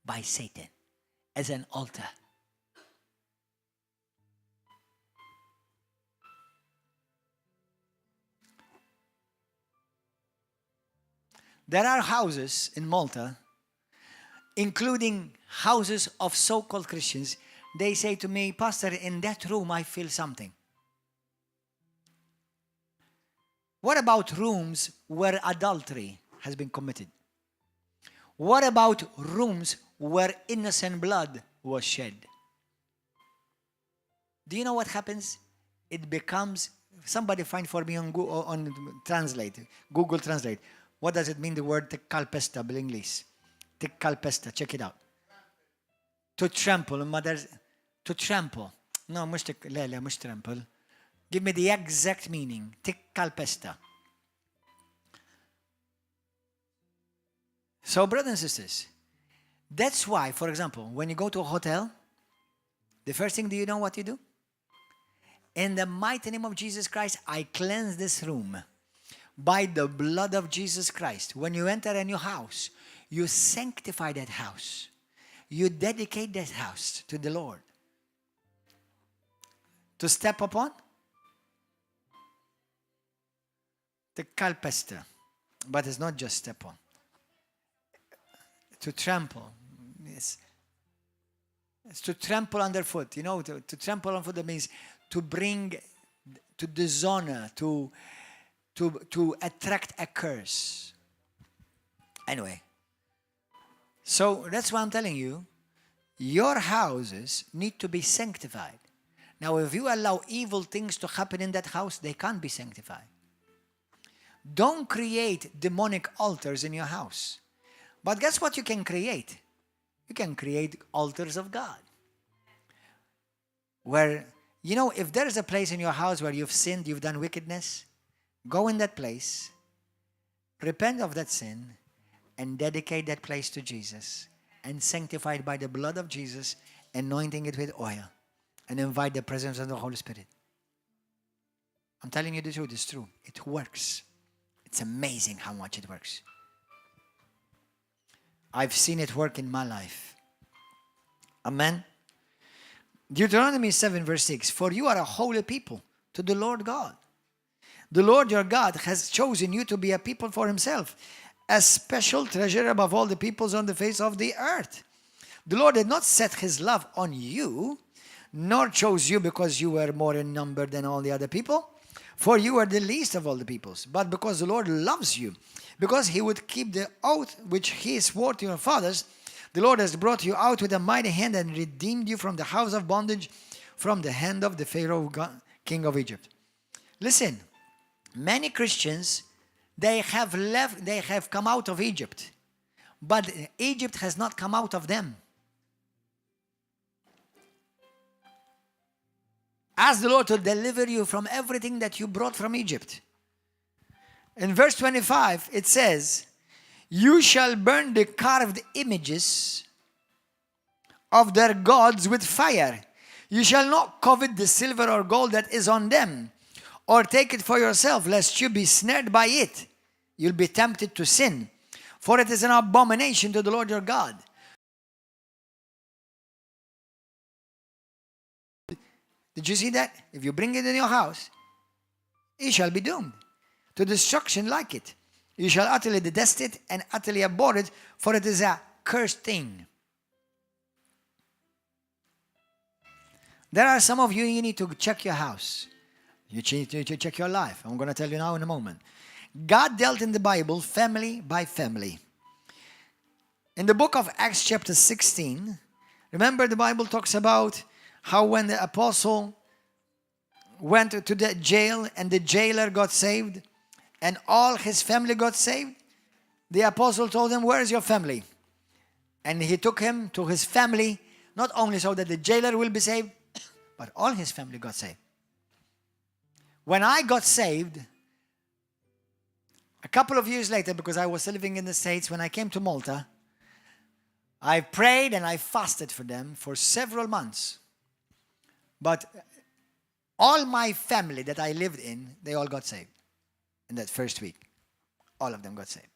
by Satan as an altar. There are houses in Malta, including houses of so-called Christians. They say to me, Pastor, in that room I feel something. What about rooms where adultery has been committed? What about rooms where innocent blood was shed? Do you know what happens? It becomes, somebody find for me on Google Translate. What does it mean, the word tikkalpesta bil-Ingliż? Tikkalpesta, check it out. To trample, to trample. No, mux trample. Give me the exact meaning. Tikkalpesta. So, brothers and sisters, that's why, for example, when you go to a hotel, the first thing, do you know what you do? In the mighty name of Jesus Christ, I cleanse this room by the blood of Jesus Christ. When you enter a new house, you sanctify that house. You dedicate that house to the Lord. To step upon? The kalpesta. But it's not just step on. To trample. Yes. It's to trample underfoot. You know, to trample underfoot, that means to bring, to dishonor, to attract a curse. Anyway, so that's why I'm telling you, your houses need to be sanctified. Now, if you allow evil things to happen in that house, they can't be sanctified. Don't create demonic altars in your house. But guess what you can create? You can create altars of God. Where, you know, if there is a place in your house where you've sinned, you've done wickedness, go in that place, repent of that sin, and dedicate that place to Jesus, and sanctify it by the blood of Jesus, anointing it with oil, and invite the presence of the Holy Spirit. I'm telling you the truth, it's true. It works. It's amazing how much it works. I've seen it work in my life. Amen. Deuteronomy 7 verse 6. For you are a holy people to the Lord God. The Lord your God has chosen you to be a people for himself, a special treasure above all the peoples on the face of the earth. The Lord did not set his love on you, nor chose you because you were more in number than all the other people, for you are the least of all the peoples, but because the Lord loves you, because he would keep the oath which he swore to your fathers. The Lord has brought you out with a mighty hand and redeemed you from the house of bondage, from the hand of the Pharaoh, king of Egypt. Listen, many Christians, they have come out of Egypt, but Egypt has not come out of them. Ask the Lord to deliver you from everything that you brought from Egypt. In verse 25, it says, you shall burn the carved images of their gods with fire. You shall not covet the silver or gold that is on them, or take it for yourself, lest you be snared by it. You'll be tempted to sin, for it is an abomination to the Lord your God. Did you see that? If you bring it in your house, it shall be doomed to destruction like it. You shall utterly detest it and utterly abhor it, for it is a cursed thing. There are some of you, you need to check your house. You need to check your life. I'm going to tell you now in a moment. God dealt in the Bible family by family. In the book of Acts chapter 16, remember the Bible talks about how when the apostle went to the jail and the jailer got saved and all his family got saved, the apostle told him, where is your family? And he took him to his family, not only so that the jailer will be saved, but all his family got saved. When I got saved, A couple of years later, because I was living in the States, when I came to Malta, I prayed and I fasted for them for several months. But all my family that I lived in, they all got saved in that first week. All of them got saved.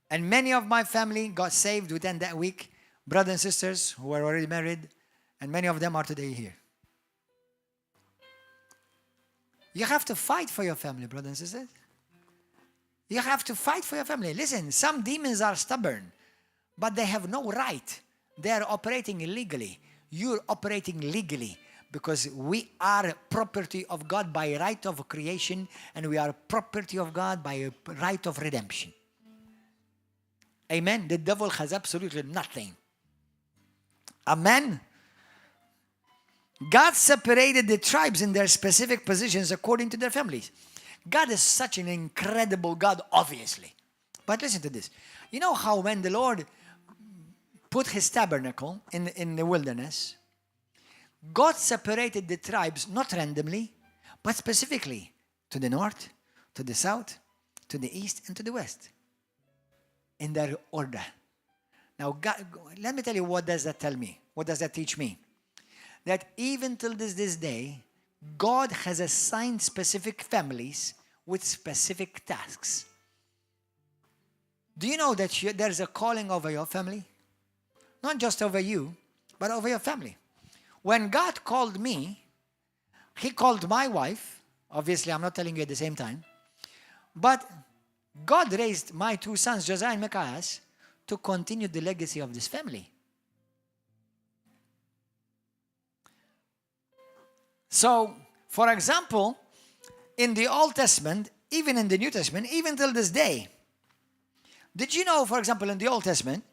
And many of my family got saved within that week. Brothers and sisters who were already married, and many of them are today here. You have to fight for your family, brothers and sisters. You have to fight for your family. Listen, some demons are stubborn, but they have no right. They are operating illegally. You're operating legally because we are property of God by right of creation, and we are property of God by right of redemption. Amen. The devil has absolutely nothing. Amen. God separated the tribes in their specific positions according to their families. God is such an incredible God, obviously. But listen to this. You know how when the Lord put his tabernacle in the wilderness, God separated the tribes not randomly, but specifically to the north, to the south, to the east, and to the west. In their order. Now, God, let me tell you, what does that tell me? What does that teach me? That even till this day, God has assigned specific families with specific tasks. Do you know that there's a calling over your family? Not just over you, but over your family. When God called me, he called my wife. Obviously, I'm not telling you at the same time. But God raised my two sons, Josiah and Micaiah, to continue the legacy of this family. So, for example, in the Old Testament, even in the New Testament, even till this day, did you know, for example, in the Old Testament,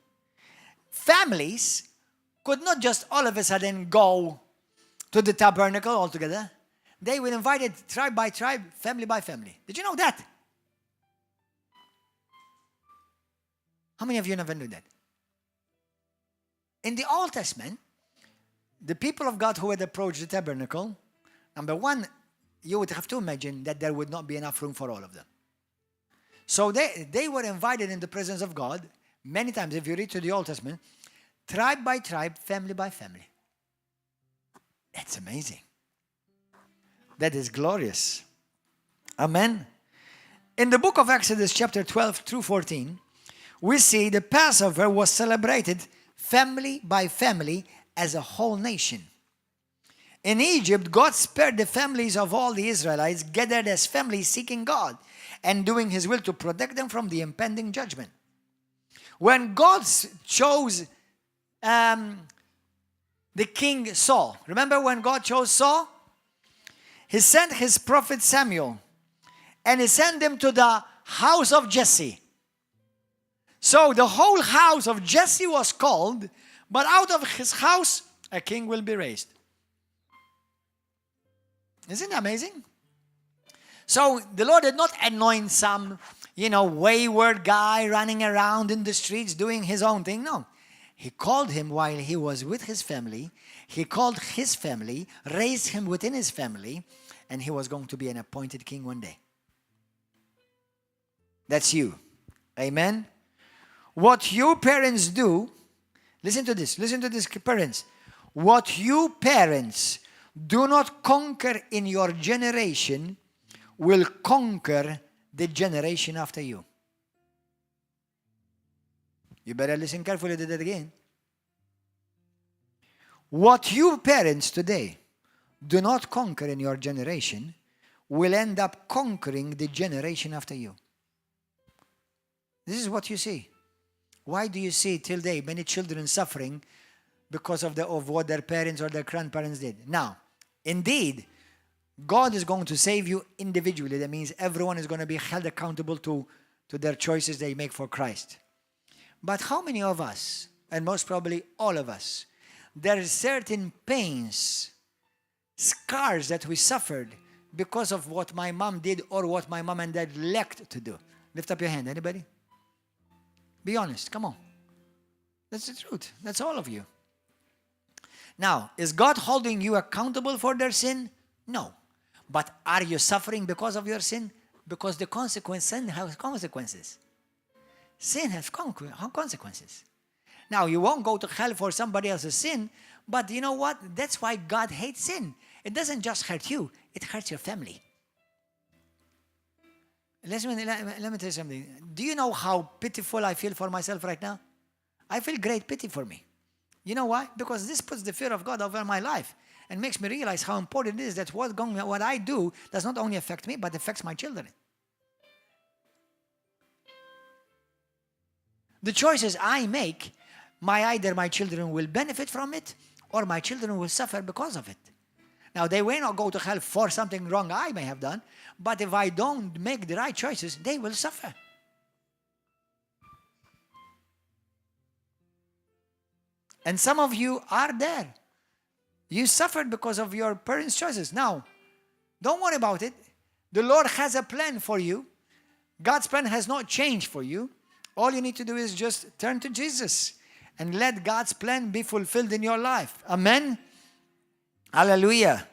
families could not just all of a sudden go to the tabernacle altogether. They were invited tribe by tribe, family by family. Did you know that? How many of you never knew that? In the Old Testament, the people of God who had approached the tabernacle, number one, you would have to imagine that there would not be enough room for all of them. So they were invited in the presence of God many times. If you read through the Old Testament, tribe by tribe, family by family. That's amazing. That is glorious. Amen. In the book of Exodus chapter 12 through 14, we see the Passover was celebrated family by family as a whole nation. In Egypt, God spared the families of all the Israelites gathered as families seeking God and doing his will to protect them from the impending judgment. When God chose the king Saul, remember when God chose Saul? He sent his prophet Samuel and he sent him to the house of Jesse. So the whole house of Jesse was called, but out of his house a king will be raised. Isn't it amazing? So the Lord did not anoint some, wayward guy running around in the streets doing his own thing. No. He called him while he was with his family. He called his family, raised him within his family, and he was going to be an appointed king one day. That's you. Amen? What you parents do, listen to this, parents. What you parents do not conquer in your generation will conquer the generation after you. You better listen carefully to that again. What you parents today do not conquer in your generation will end up conquering the generation after you. This is what you see. Why do you see till today many children suffering because of what their parents or their grandparents did? Now, indeed, God is going to save you individually. That means everyone is going to be held accountable to their choices they make for Christ. But how many of us, and most probably all of us, there are certain pains, scars that we suffered because of what my mom did or what my mom and dad lacked to do? Lift up your hand. Anybody? Be honest. Come on. That's the truth. That's all of you. Now, is God holding you accountable for their sin? No. But are you suffering because of your sin? Because the sin has consequences. Sin has consequences. Now, you won't go to hell for somebody else's sin, but you know what? That's why God hates sin. It doesn't just hurt you, it hurts your family. Let me tell you something. Do you know how pitiful I feel for myself right now? I feel great pity for me. You know why? Because this puts the fear of God over my life and makes me realize how important it is that what I do does not only affect me, but affects my children. The choices I make, either my children will benefit from it or my children will suffer because of it. Now, they may not go to hell for something wrong I may have done, but if I don't make the right choices, they will suffer. And some of you are there. You suffered because of your parents' choices. Now, don't worry about it. The Lord has a plan for you. God's plan has not changed for you. All you need to do is just turn to Jesus and let God's plan be fulfilled in your life. Amen? Hallelujah.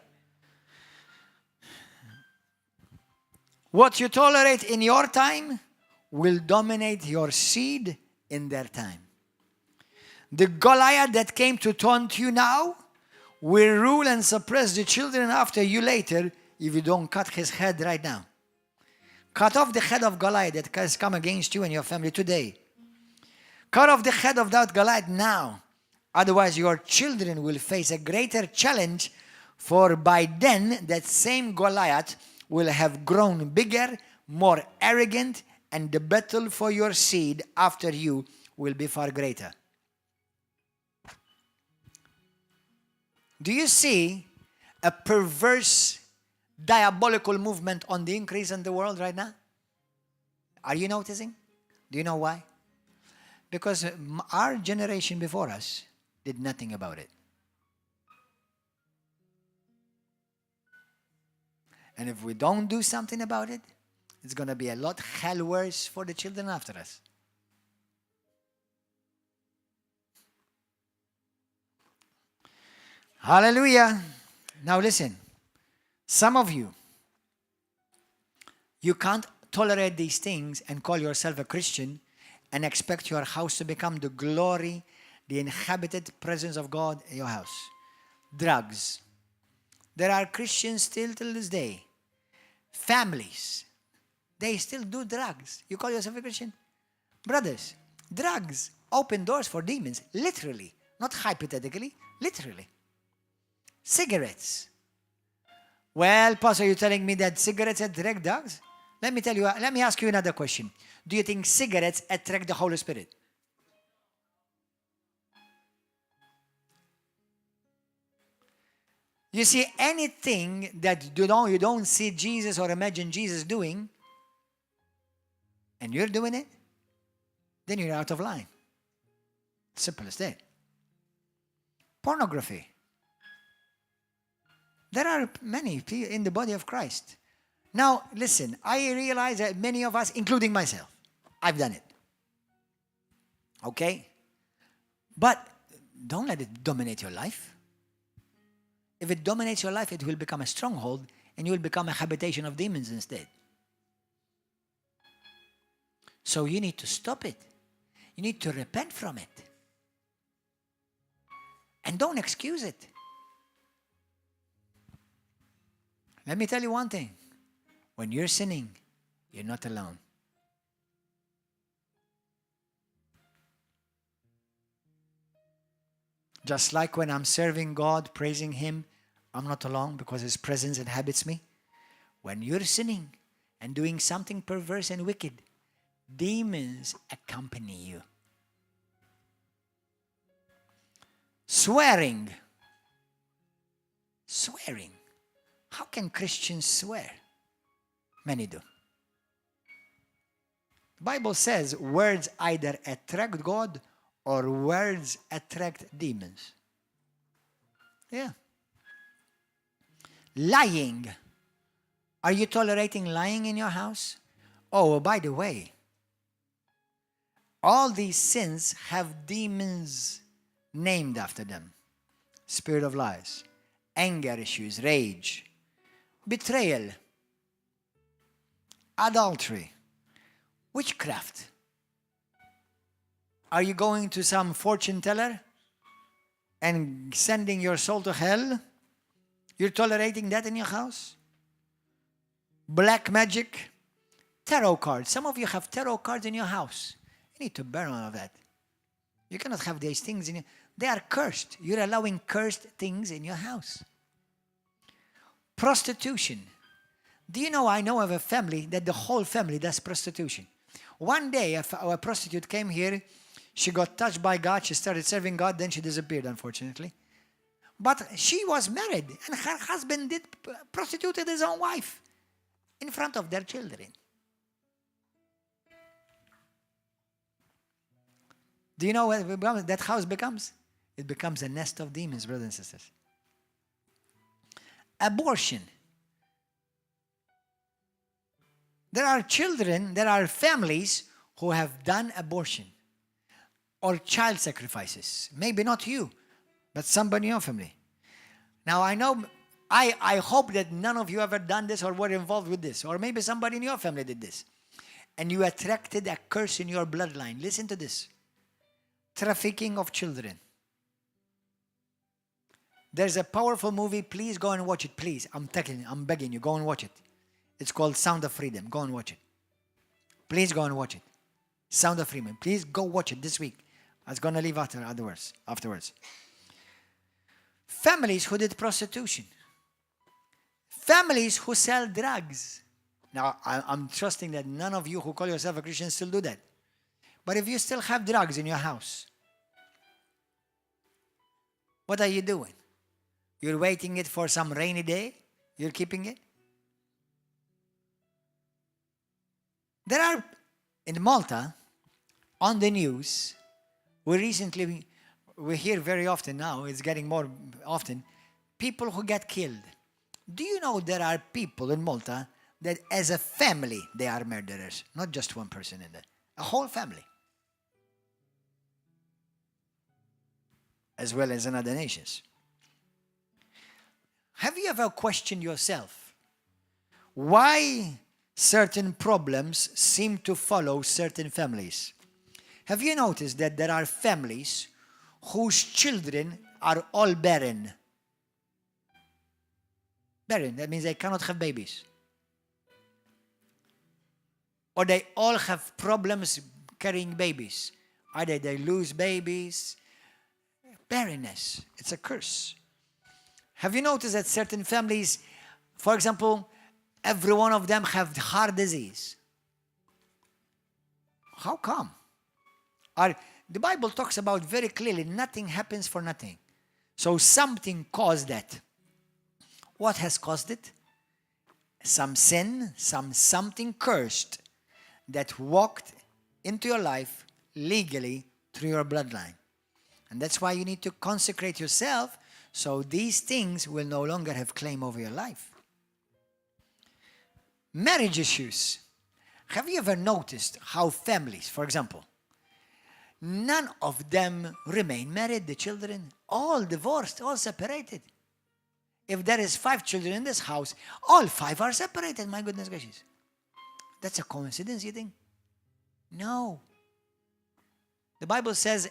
What you tolerate in your time will dominate your seed in their time. The Goliath that came to taunt you now will rule and suppress the children after you later if you don't cut his head right now. Cut off the head of Goliath that has come against you and your family today. Cut off the head of that Goliath now. Otherwise, your children will face a greater challenge, for by then, that same Goliath will have grown bigger, more arrogant, and the battle for your seed after you will be far greater. Do you see a perverse, diabolical movement on the increase in the world right now? Are you noticing? Do you know why? Because our generation before us did nothing about it. And if we don't do something about it, it's going to be a lot hell worse for the children after us. Hallelujah. Now listen. Some of you can't tolerate these things and call yourself a Christian and expect your house to become the glory, the inhabited presence of God in your house. Drugs. There are Christians still till this day. Families. They still do drugs. You call yourself a Christian? Brothers, drugs open doors for demons. Literally. Not hypothetically. Literally. Cigarettes. Well, Pastor, you're telling me that cigarettes attract dogs? Let me ask you another question. Do you think cigarettes attract the Holy Spirit? You see, anything that you don't see Jesus or imagine Jesus doing, and you're doing it, then you're out of line. Simple as that. Pornography. There are many people in the body of Christ. Now, listen, I realize that many of us, including myself, I've done it. Okay? But don't let it dominate your life. If it dominates your life, it will become a stronghold and you will become a habitation of demons instead. So you need to stop it. You need to repent from it. And don't excuse it. Let me tell you one thing. When you're sinning, you're not alone. Just like when I'm serving God, praising Him, I'm not alone because His presence inhabits me. When you're sinning and doing something perverse and wicked, demons accompany you. Swearing. Swearing. How can Christians swear? Many do. The Bible says words either attract God or words attract demons. Yeah. Lying. Are you tolerating lying in your house? Oh, by the way, all these sins have demons named after them. Spirit of lies, anger issues, rage, betrayal, adultery, witchcraft. Are you going to some fortune teller and sending your soul to hell? You're tolerating that in your house? Black magic, tarot cards. Some of you have tarot cards in your house. You need to burn all of that. You cannot have these things in your... They are cursed. You're allowing cursed things in your house. Prostitution. Do you know, I know of a family that the whole family does prostitution. One day, a prostitute came here. She got touched by God. She started serving God. Then she disappeared, unfortunately. But she was married, and her husband prostituted his own wife in front of their children. Do you know what that house becomes? It becomes a nest of demons, brothers and sisters. Abortion. There are children, there are families who have done abortion or child sacrifices. Maybe not you, but somebody in your family. Now I know, I hope that none of you ever done this or were involved with this, or maybe somebody in your family did this. And you attracted a curse in your bloodline. Listen to this. Trafficking of children. There's a powerful movie. Please go and watch it. Please. I'm begging you. Go and watch it. It's called Sound of Freedom. Go and watch it. Please go and watch it. Sound of Freedom. Please go watch it this week. I was going to leave afterwards. Families who did prostitution. Families who sell drugs. Now, I'm trusting that none of you who call yourself a Christian still do that. But if you still have drugs in your house, what are you doing? You're waiting it for some rainy day? You're keeping it? There are, in Malta, on the news, we hear very often now, it's getting more often, people who get killed. Do you know there are people in Malta that as a family, they are murderers? Not just one person in there. A whole family. As well as in other nations. Have you ever questioned yourself why certain problems seem to follow certain families? Have you noticed that there are families whose children are all barren? Barren, that means they cannot have babies. Or they all have problems carrying babies. Either they lose babies. Barrenness, it's a curse. Have you noticed that certain families, for example, every one of them have heart disease? How come? The Bible talks about very clearly, nothing happens for nothing. So something caused that. What has caused it? Some sin, something cursed that walked into your life legally through your bloodline. And that's why you need to consecrate yourself so these things will no longer have claim over your life. Marriage issues. Have you ever noticed how families, for example, none of them remain married, the children, all divorced, all separated. If there is 5 children in this house, all 5 are separated, my goodness gracious. That's a coincidence, you think? No. The Bible says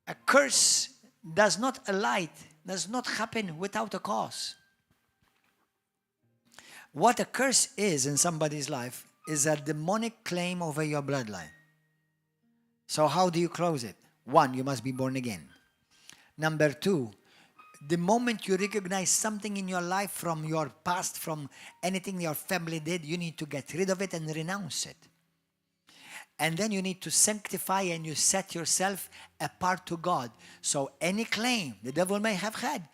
a curse does not happen without a cause. What a curse is in somebody's life is a demonic claim over your bloodline. So how do you close it? 1, you must be born again. Number 2, the moment you recognize something in your life from your past, from anything your family did, you need to get rid of it and renounce it. And then you need to sanctify and you set yourself apart to God. So any claim the devil may have had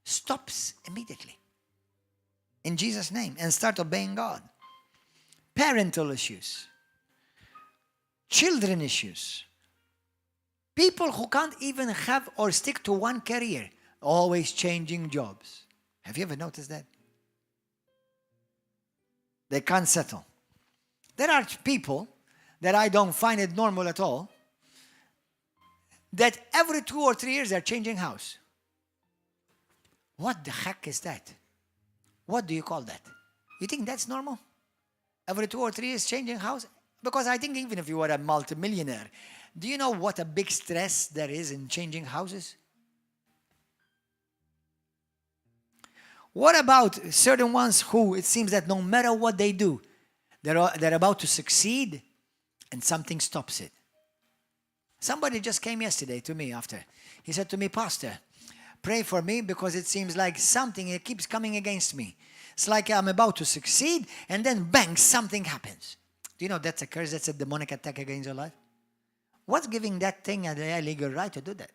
stops immediately. In Jesus' name. And start obeying God. Parental issues. Children issues. People who can't even have or stick to one career. Always changing jobs. Have you ever noticed that? They can't settle. There are people that I don't find it normal at all, that every 2 or 3 years they're changing house. What the heck is that? What do you call that? You think that's normal? Every 2 or 3 years changing house? Because I think even if you were a multimillionaire, do you know what a big stress there is in changing houses? What about certain ones who it seems that no matter what they do, they're about to succeed and something stops it? Somebody just came yesterday to me after. He said to me, Pastor, pray for me because it seems like something it keeps coming against me. It's like I'm about to succeed and then bang, something happens. Do you know that's a curse? That's a demonic attack against your life? What's giving that thing a legal right to do that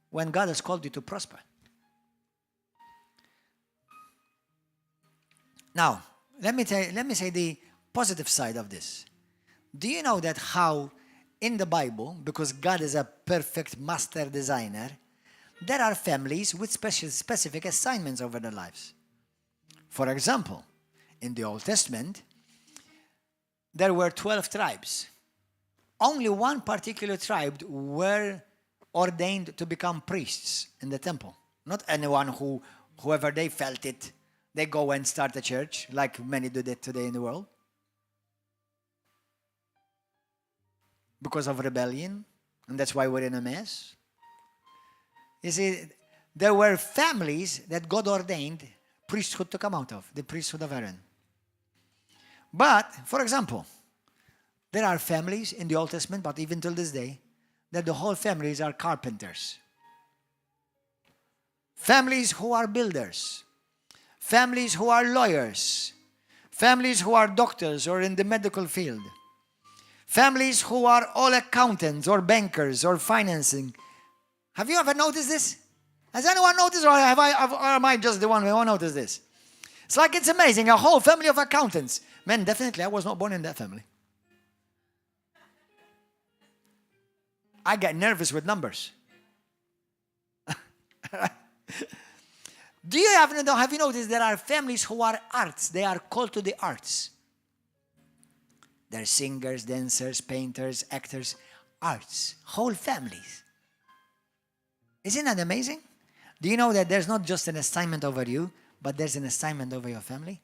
when God has called you to prosper? Now, let me say the positive side of this. Do you know that how in the Bible, because God is a perfect master designer, there are families with specific assignments over their lives? For example, in the Old Testament, there were 12 tribes. Only one particular tribe were ordained to become priests in the temple. Not anyone whoever they felt it, they go and start a church, like many do that today in the world. Because of rebellion, and that's why we're in a mess. You see, there were families that God ordained priesthood to come out of, the priesthood of Aaron. But, for example, there are families in the Old Testament, but even till this day, that the whole families are carpenters. Families who are builders. Families who are lawyers. Families who are doctors or in the medical field. Families who are all accountants or bankers or financing. Have you ever noticed this? Has anyone noticed, or am I just the one who noticed this? It's like it's amazing, a whole family of accountants. Man, definitely I was not born in that family. I get nervous with numbers. Have you noticed there are families who are arts? They are called to the arts. They're singers, dancers, painters, actors, arts. Whole families. Isn't that amazing? Do you know that there's not just an assignment over you, but there's an assignment over your family?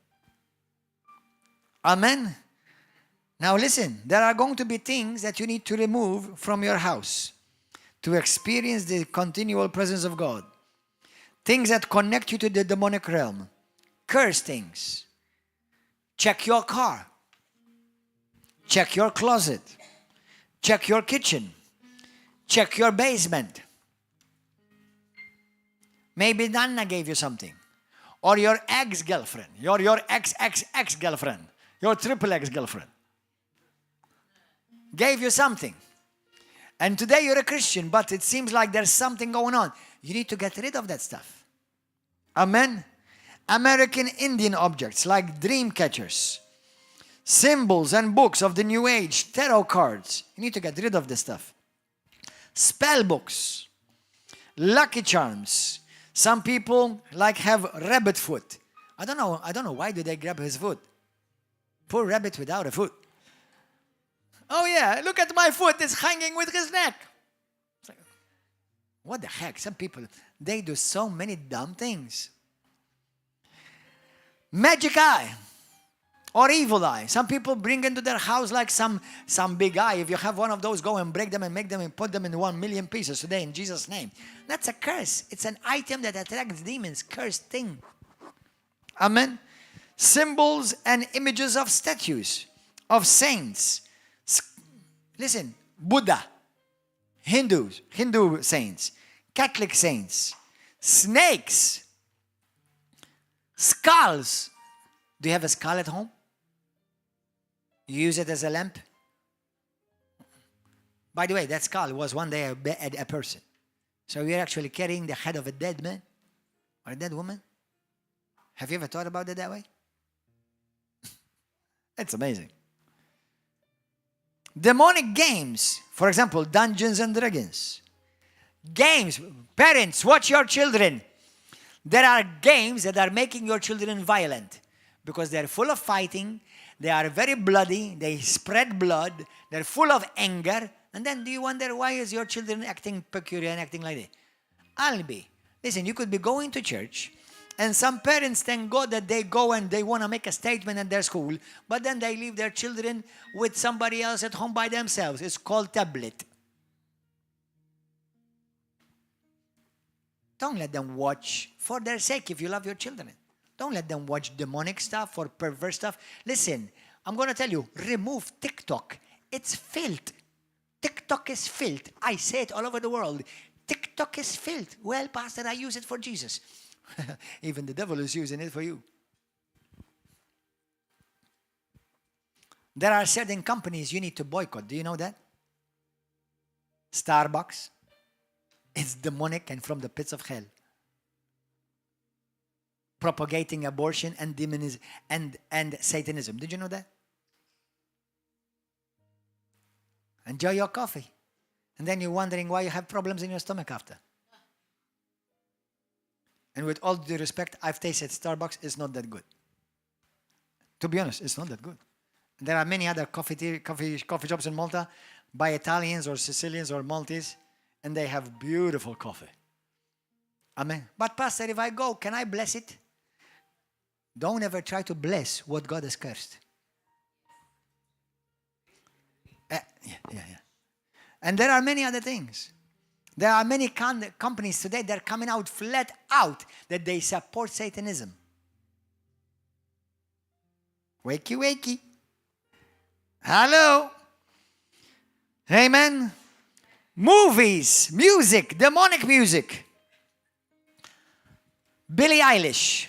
Amen? Now listen, there are going to be things that you need to remove from your house to experience the continual presence of God. Things that connect you to the demonic realm. Curse things. Check your car. Check your closet. Check your kitchen. Check your basement. Maybe Nana gave you something. Or your ex-girlfriend. Your ex-ex-ex-girlfriend. Your triple ex-girlfriend. Gave you something. And today you're a Christian, but it seems like there's something going on. You need to get rid of that stuff. Amen? American Indian objects like dream catchers, symbols and books of the New Age, tarot cards. You need to get rid of this stuff. Spell books, lucky charms. Some people have rabbit foot. I don't know why do they grab his foot. Poor rabbit without a foot. Oh yeah, look at my foot, it's hanging with his neck. Like, what the heck? Some people, they do so many dumb things. Magic eye or evil eye. Some people bring into their house like some big eye. If you have one of those, go and break them and make them and put them in 1 million pieces today in Jesus' name. That's a curse. It's an item that attracts demons. Cursed thing. Amen. Symbols and images of statues, of saints. Listen, Buddha, Hindu saints, Catholic saints, snakes, skulls. Do you have a skull at home? You use it as a lamp? By the way, that skull was one day a person. So you're actually carrying the head of a dead man or a dead woman? Have you ever thought about it that way? It's amazing. Demonic games, for example, Dungeons and Dragons. Games, parents, watch your children. There are games that are making your children violent because they're full of fighting, they are very bloody, they spread blood, they're full of anger, and then do you wonder why is your children acting peculiar and acting like that? Listen, you could be going to church And some parents thank God that they go and they want to make a statement in their school, but then they leave their children with somebody else at home by themselves. It's called tablet. Don't let them watch for their sake if you love your children. Don't let them watch demonic stuff or perverse stuff. Listen, I'm going to tell you, remove TikTok. It's filth. TikTok is filth. I say it all over the world. TikTok is filth. Well, Pastor, I use it for Jesus. Even the devil is using it for you. There are certain companies you need to boycott. Do you know that? Starbucks. It's demonic and from the pits of hell. Propagating abortion and demonism and Satanism. Did you know that? Enjoy your coffee. And then you're wondering why you have problems in your stomach after. And with all due respect, I've tasted Starbucks. It's not that good. To be honest, it's not that good. There are many other coffee shops in Malta by Italians or Sicilians or Maltese, and they have beautiful coffee. Amen. But Pastor, if I go, can I bless it? Don't ever try to bless what God has cursed. Yeah. And there are many other things. There are many companies today that are coming out flat out that they support Satanism. Wakey, wakey. Hello. Amen. Movies, music, demonic music. Billie Eilish.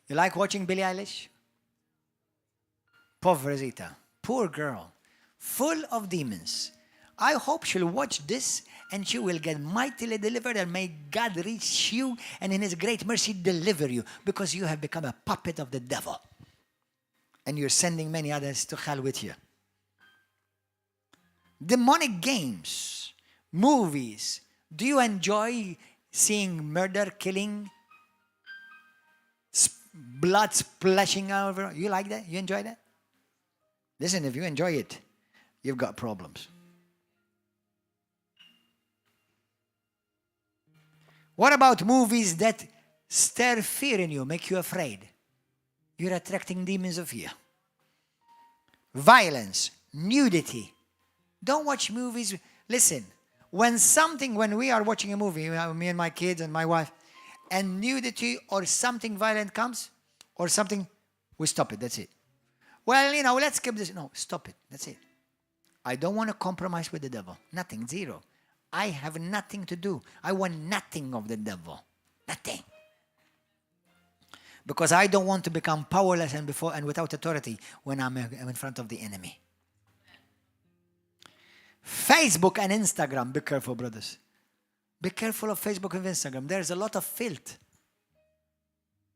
You like watching Billie Eilish? Pobrecita. Poor girl. Full of demons. I hope she'll watch this and she will get mightily delivered, and may God reach you and in His great mercy deliver you, because you have become a puppet of the devil. And you're sending many others to hell with you. Demonic games, movies. Do you enjoy seeing murder, killing, blood splashing over? You like that? You enjoy that? Listen, if you enjoy it, you've got problems. What about movies that stir fear in you, make you afraid? You're attracting demons of fear. Violence, nudity. Don't watch movies. Listen, when we are watching a movie, me and my kids and my wife, and nudity or something violent comes, or something, we stop it, that's it. Well, let's skip this. No, stop it, that's it. I don't want to compromise with the devil. Nothing, zero. I have nothing to do. I want nothing of the devil. Nothing. Because I don't want to become powerless and without authority when I'm in front of the enemy. Facebook and Instagram. Be careful, brothers. Be careful of Facebook and Instagram. There's a lot of filth.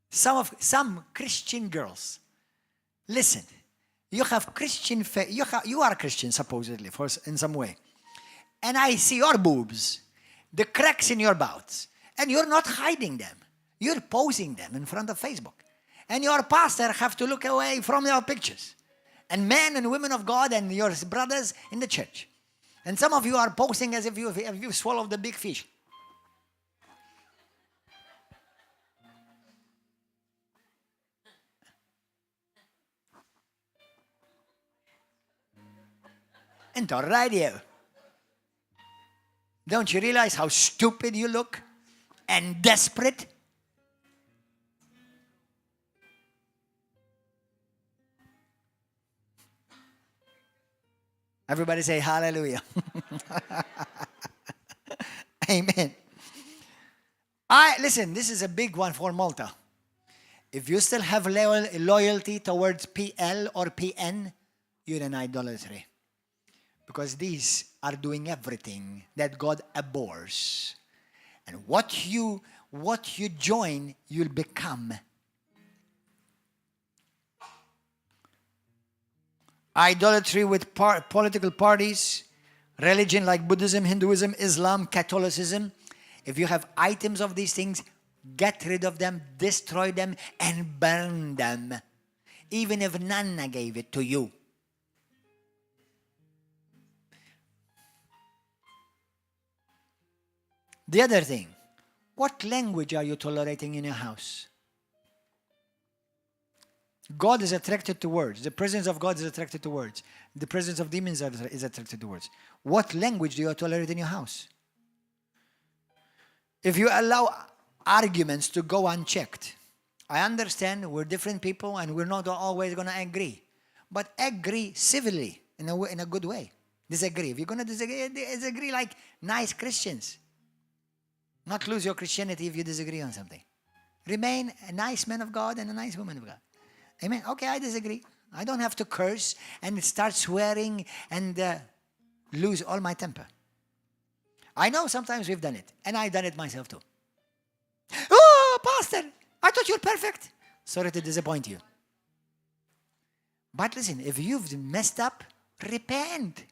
Some Christian girls. Listen. You have Christian you are Christian supposedly in some way. And I see your boobs, the cracks in your bouts, and you're not hiding them. You're posing them in front of Facebook. And your pastor have to look away from your pictures. And men and women of God and your brothers in the church. And some of you are posing as if you swallowed the big fish. And alright here. Don't you realize how stupid you look and desperate? Everybody say hallelujah. Amen. Listen, this is a big one for Malta. If you still have loyalty towards PL or PN, you're in idolatry. Because these are doing everything that God abhors. And what you join, you'll become. Idolatry with political parties, religion like Buddhism, Hinduism, Islam, Catholicism. If you have items of these things, get rid of them, destroy them, and burn them. Even if Nana gave it to you. The other thing, what language are you tolerating in your house? God is attracted to words. The presence of God is attracted to words. The presence of demons is attracted to words. What language do you tolerate in your house? If you allow arguments to go unchecked, I understand we're different people and we're not always going to agree. But agree civilly, in a good way. Disagree. If you're going to disagree like nice Christians. Not lose your Christianity if you disagree on something. Remain a nice man of God and a nice woman of God. Amen. Okay, I disagree. I don't have to curse and start swearing and lose all my temper. I know sometimes we've done it. And I've done it myself too. Oh, Pastor, I thought you were perfect. Sorry to disappoint you. But listen, if you've messed up, repent.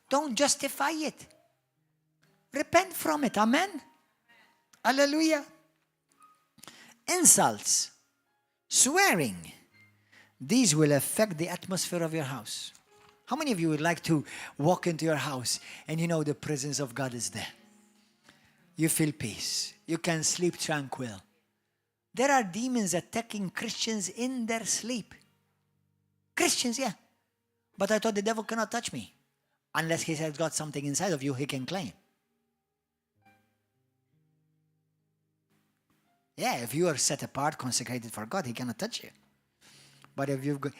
Don't justify it. Repent from it. Amen? Hallelujah. Insults, swearing, these will affect the atmosphere of your house. How many of you would like to walk into your house and you know the presence of God is there? You feel peace. You can sleep tranquil. There are demons attacking Christians in their sleep. Christians, yeah. But I thought the devil cannot touch me. Unless he has got something inside of you he can claim. Yeah, if you are set apart, consecrated for God, he cannot touch you. But if you've got...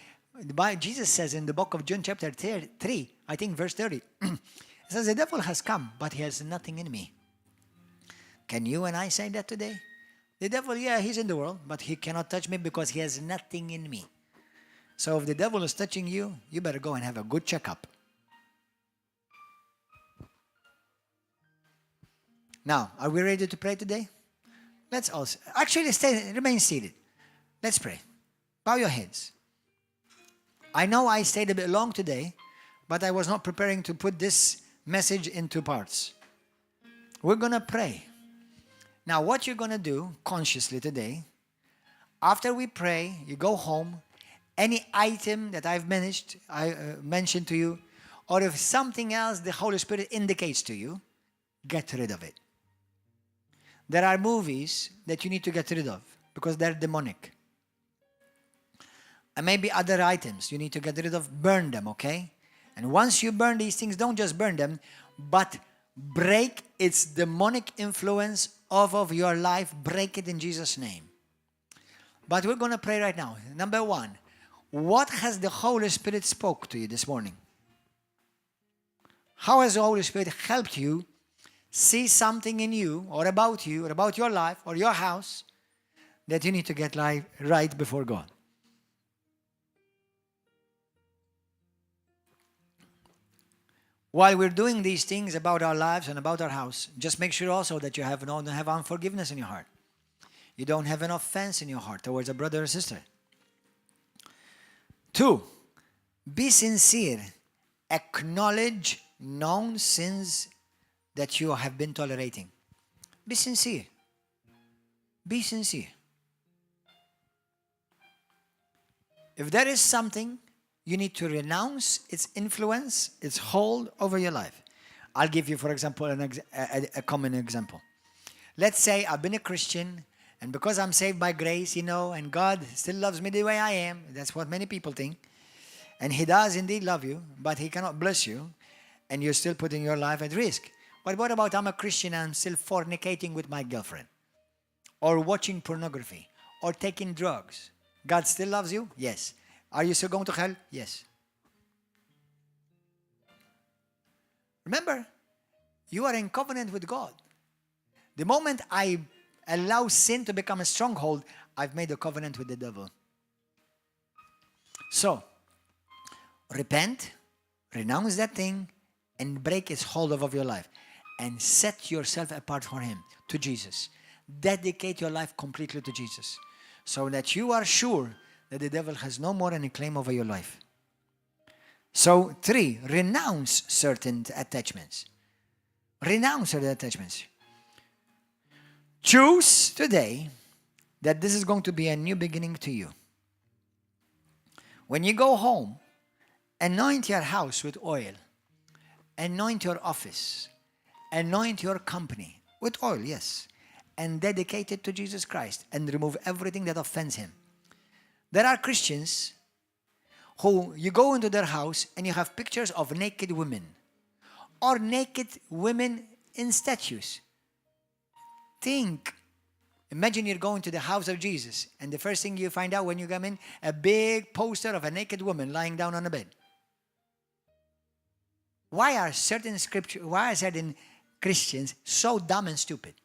Jesus says in the book of John chapter 3, I think verse 30, it says, the devil has come, but he has nothing in me. Can you and I say that today? The devil, yeah, he's in the world, but he cannot touch me because he has nothing in me. So if the devil is touching you, you better go and have a good checkup. Now, are we ready to pray today? Let's also, actually remain seated. Let's pray. Bow your heads. I know I stayed a bit long today, but I was not preparing to put this message into parts. We're going to pray. Now, what you're going to do consciously today, after we pray, you go home, any item that I mentioned to you, or if something else the Holy Spirit indicates to you, get rid of it. There are movies that you need to get rid of because they're demonic. And maybe other items you need to get rid of, burn them, okay? And once you burn these things, don't just burn them, but break its demonic influence off of your life. Break it in Jesus' name. But we're going to pray right now. Number one, what has the Holy Spirit spoke to you this morning? How has the Holy Spirit helped you see something in you or about your life or your house that you need to get right before God? While we're doing these things about our lives and about our house, just make sure also that you don't have unforgiveness in your heart. You don't have an offense in your heart towards a brother or sister. 2, be sincere. Acknowledge known sins that you have been tolerating. Be sincere. Be sincere. If there is something, you need to renounce its influence, its hold over your life. I'll give you, for example, a common example. Let's say I've been a Christian, and because I'm saved by grace, and God still loves me the way I am. That's what many people think. And He does indeed love you, but He cannot bless you, and you're still putting your life at risk. But what about I'm a Christian and I'm still fornicating with my girlfriend, or watching pornography, or taking drugs? God still loves you? Yes. Are you still going to hell? Yes. Remember, you are in covenant with God. The moment I allow sin to become a stronghold, I've made a covenant with the devil. So, repent, renounce that thing, and break its hold of your life. And set yourself apart for Him, to Jesus. Dedicate your life completely to Jesus, so that you are sure that the devil has no more any claim over your life. So 3, renounce certain attachments. Renounce certain attachments. Choose today that this is going to be a new beginning to you. When you go home, anoint your house with oil. Anoint your office. Anoint your company with oil, yes. And dedicate it to Jesus Christ. And remove everything that offends Him. There are Christians who you go into their house and you have pictures of naked women or naked women in statues. Imagine you're going to the house of Jesus and the first thing you find out when you come in, a big poster of a naked woman lying down on a bed. Why are certain Christians so dumb and stupid?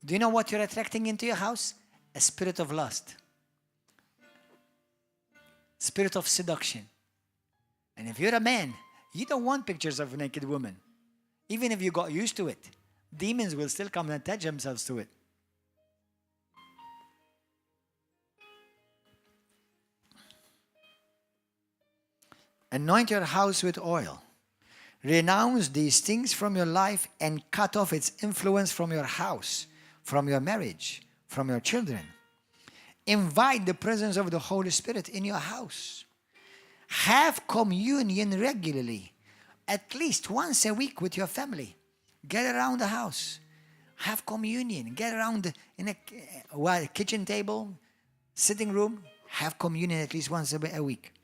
Do you know what you're attracting into your house? A spirit of lust. Spirit of seduction. And if you're a man, you don't want pictures of naked women. Even if you got used to it, demons will still come and attach themselves to it. Anoint your house with oil. Renounce these things from your life and cut off its influence from your house, from your marriage, from your children. Invite the presence of the Holy Spirit in your house. Have communion regularly, at least once a week with your family. Get around the house. Have communion. Get around in a kitchen table, sitting room. Have communion at least once a week.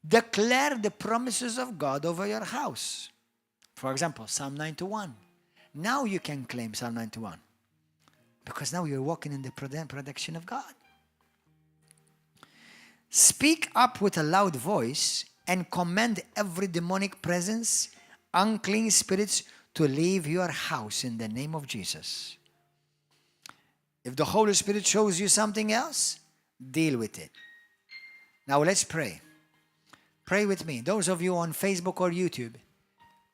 Declare the promises of God over your house. For example, Psalm 91. Now you can claim Psalm 91. Because now you're walking in the protection of God. Speak up with a loud voice and command every demonic presence, unclean spirits to leave your house in the name of Jesus. If the Holy Spirit shows you something else, deal with it. Now let's pray. Pray with me. Those of you on Facebook or YouTube,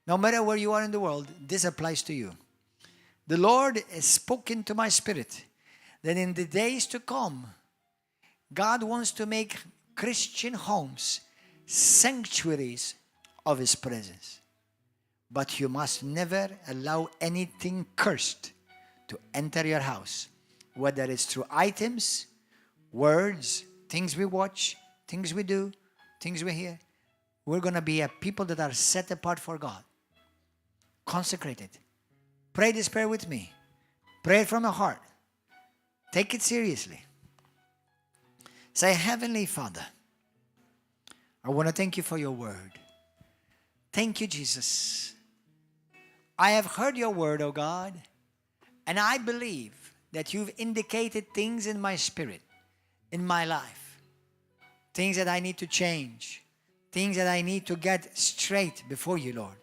no matter where you are in the world, this applies to you. The Lord has spoken to my spirit that in the days to come, God wants to make Christian homes sanctuaries of His presence. But you must never allow anything cursed to enter your house, whether it's through items, words, things we watch, things we do, things we hear. We're going to be a people that are set apart for God, consecrated. Pray this prayer with me. Pray it from your heart. Take it seriously. Say, Heavenly Father, I want to thank you for your word. Thank you, Jesus. I have heard your word, oh God, and I believe that you've indicated things in my spirit, in my life, things that I need to change, things that I need to get straight before you, Lord.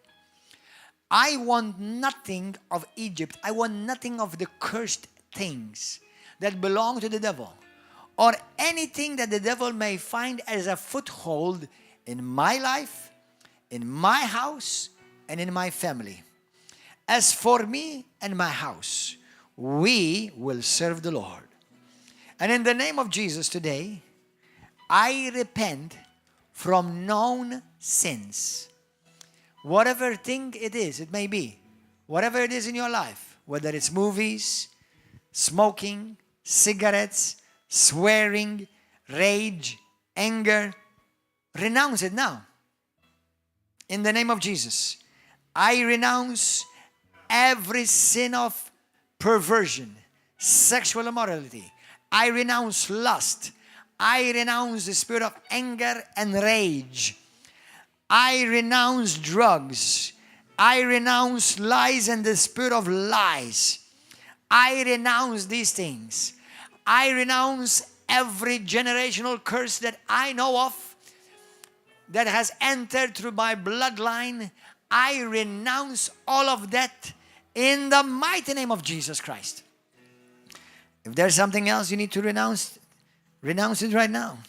I want nothing of Egypt. I want nothing of the cursed things that belong to the devil, or anything that the devil may find as a foothold in my life, in my house, and in my family. As for me and my house, we will serve the Lord. And in the name of Jesus today, I repent from known sins. Whatever thing it is, it may be, whatever it is in your life, whether it's movies, smoking, cigarettes, swearing, rage, anger, renounce it now. In the name of Jesus, I renounce every sin of perversion, sexual immorality. I renounce lust. I renounce the spirit of anger and rage. I renounce drugs. I renounce lies and the spirit of lies. I renounce these things. I renounce every generational curse that I know of that has entered through my bloodline. I renounce all of that in the mighty name of Jesus Christ. If there's something else you need to renounce, renounce it right now.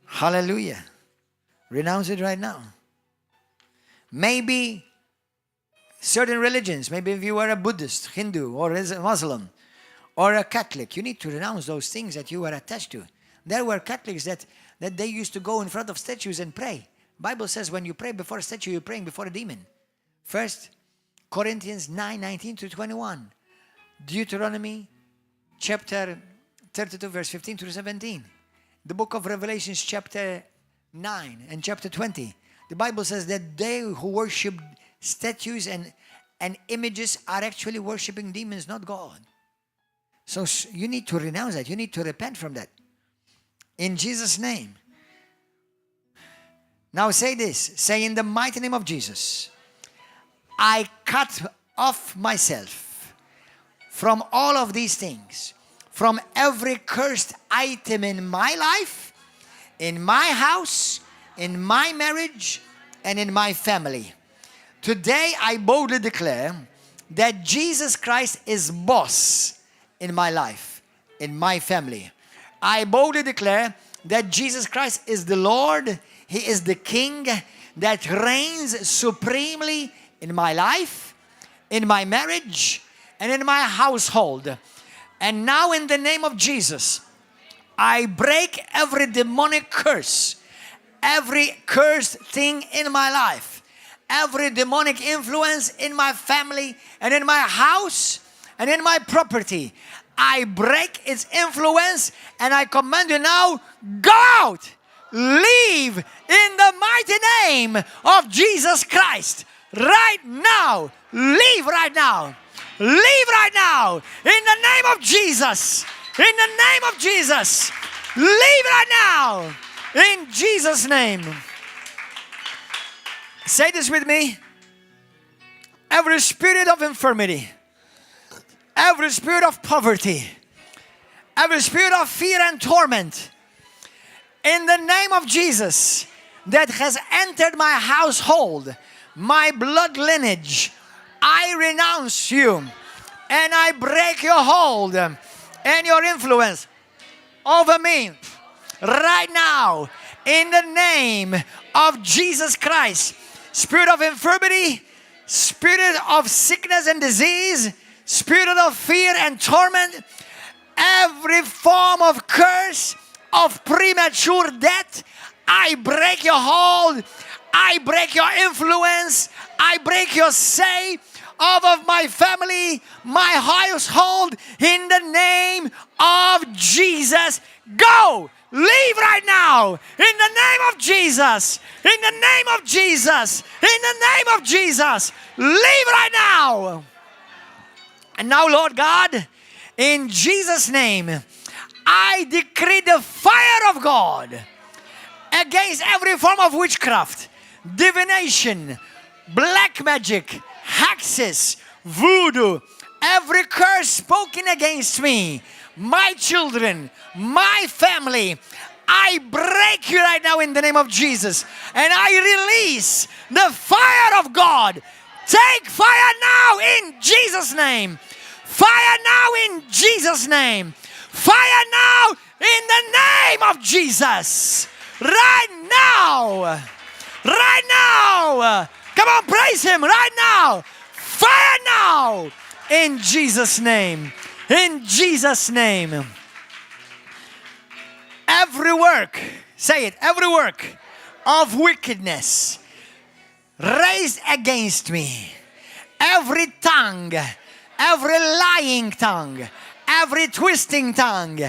Hallelujah. Renounce it right now. Maybe certain religions, maybe if you are a Buddhist, Hindu, or a Muslim, or a Catholic, you need to renounce those things that you were attached to. There were Catholics that they used to go in front of statues and pray. Bible says when you pray before a statue, you're praying before a demon. 1 Corinthians 9:19-21. Deuteronomy chapter 32, verse 15 through 17. The book of Revelations chapter 9 and chapter 20. The Bible says that they who worship statues and images are actually worshiping demons, not God. So you need to renounce that. You need to repent from that. In Jesus' name. Now say this. Say, in the mighty name of Jesus, I cut off myself from all of these things, from every cursed item in my life, in my house, in my marriage, and in my family. Today I boldly declare that Jesus Christ is boss in my life, in my family. I boldly declare that Jesus Christ is the Lord. He is the King that reigns supremely in my life, in my marriage, and in my household. And now in the name of Jesus, I break every demonic curse, every cursed thing in my life, every demonic influence in my family and in my house and in my property. I break its influence and I command you now, go out, leave in the mighty name of Jesus Christ. Right now, leave right now, leave right now, in the name of Jesus, in the name of Jesus, leave right now, in Jesus' name. Say this with me. Every spirit of infirmity, every spirit of poverty, every spirit of fear and torment, in the name of Jesus, that has entered my household, my blood lineage, I renounce you and I break your hold and your influence over me right now in the name of Jesus Christ. Spirit of infirmity, spirit of sickness and disease, spirit of fear and torment, every form of curse, of premature death, I break your hold, I break your influence, I break your say of my family, my household, in the name of Jesus. Go! Leave right now! In the name of Jesus! In the name of Jesus! In the name of Jesus! Leave right now! And now, Lord God, in Jesus' name, I decree the fire of God against every form of witchcraft, divination, black magic, hexes, voodoo, every curse spoken against me, my children, my family. I break you right now in the name of Jesus, and I release the fire of God. Take fire now in Jesus' name. Fire now in Jesus' name. Fire now in the name of Jesus. Right now. Right now. Come on, praise him right now. Fire now. In Jesus' name. In Jesus' name. Every work, say it, every work of wickedness raised against me, every tongue, every lying tongue, every twisting tongue,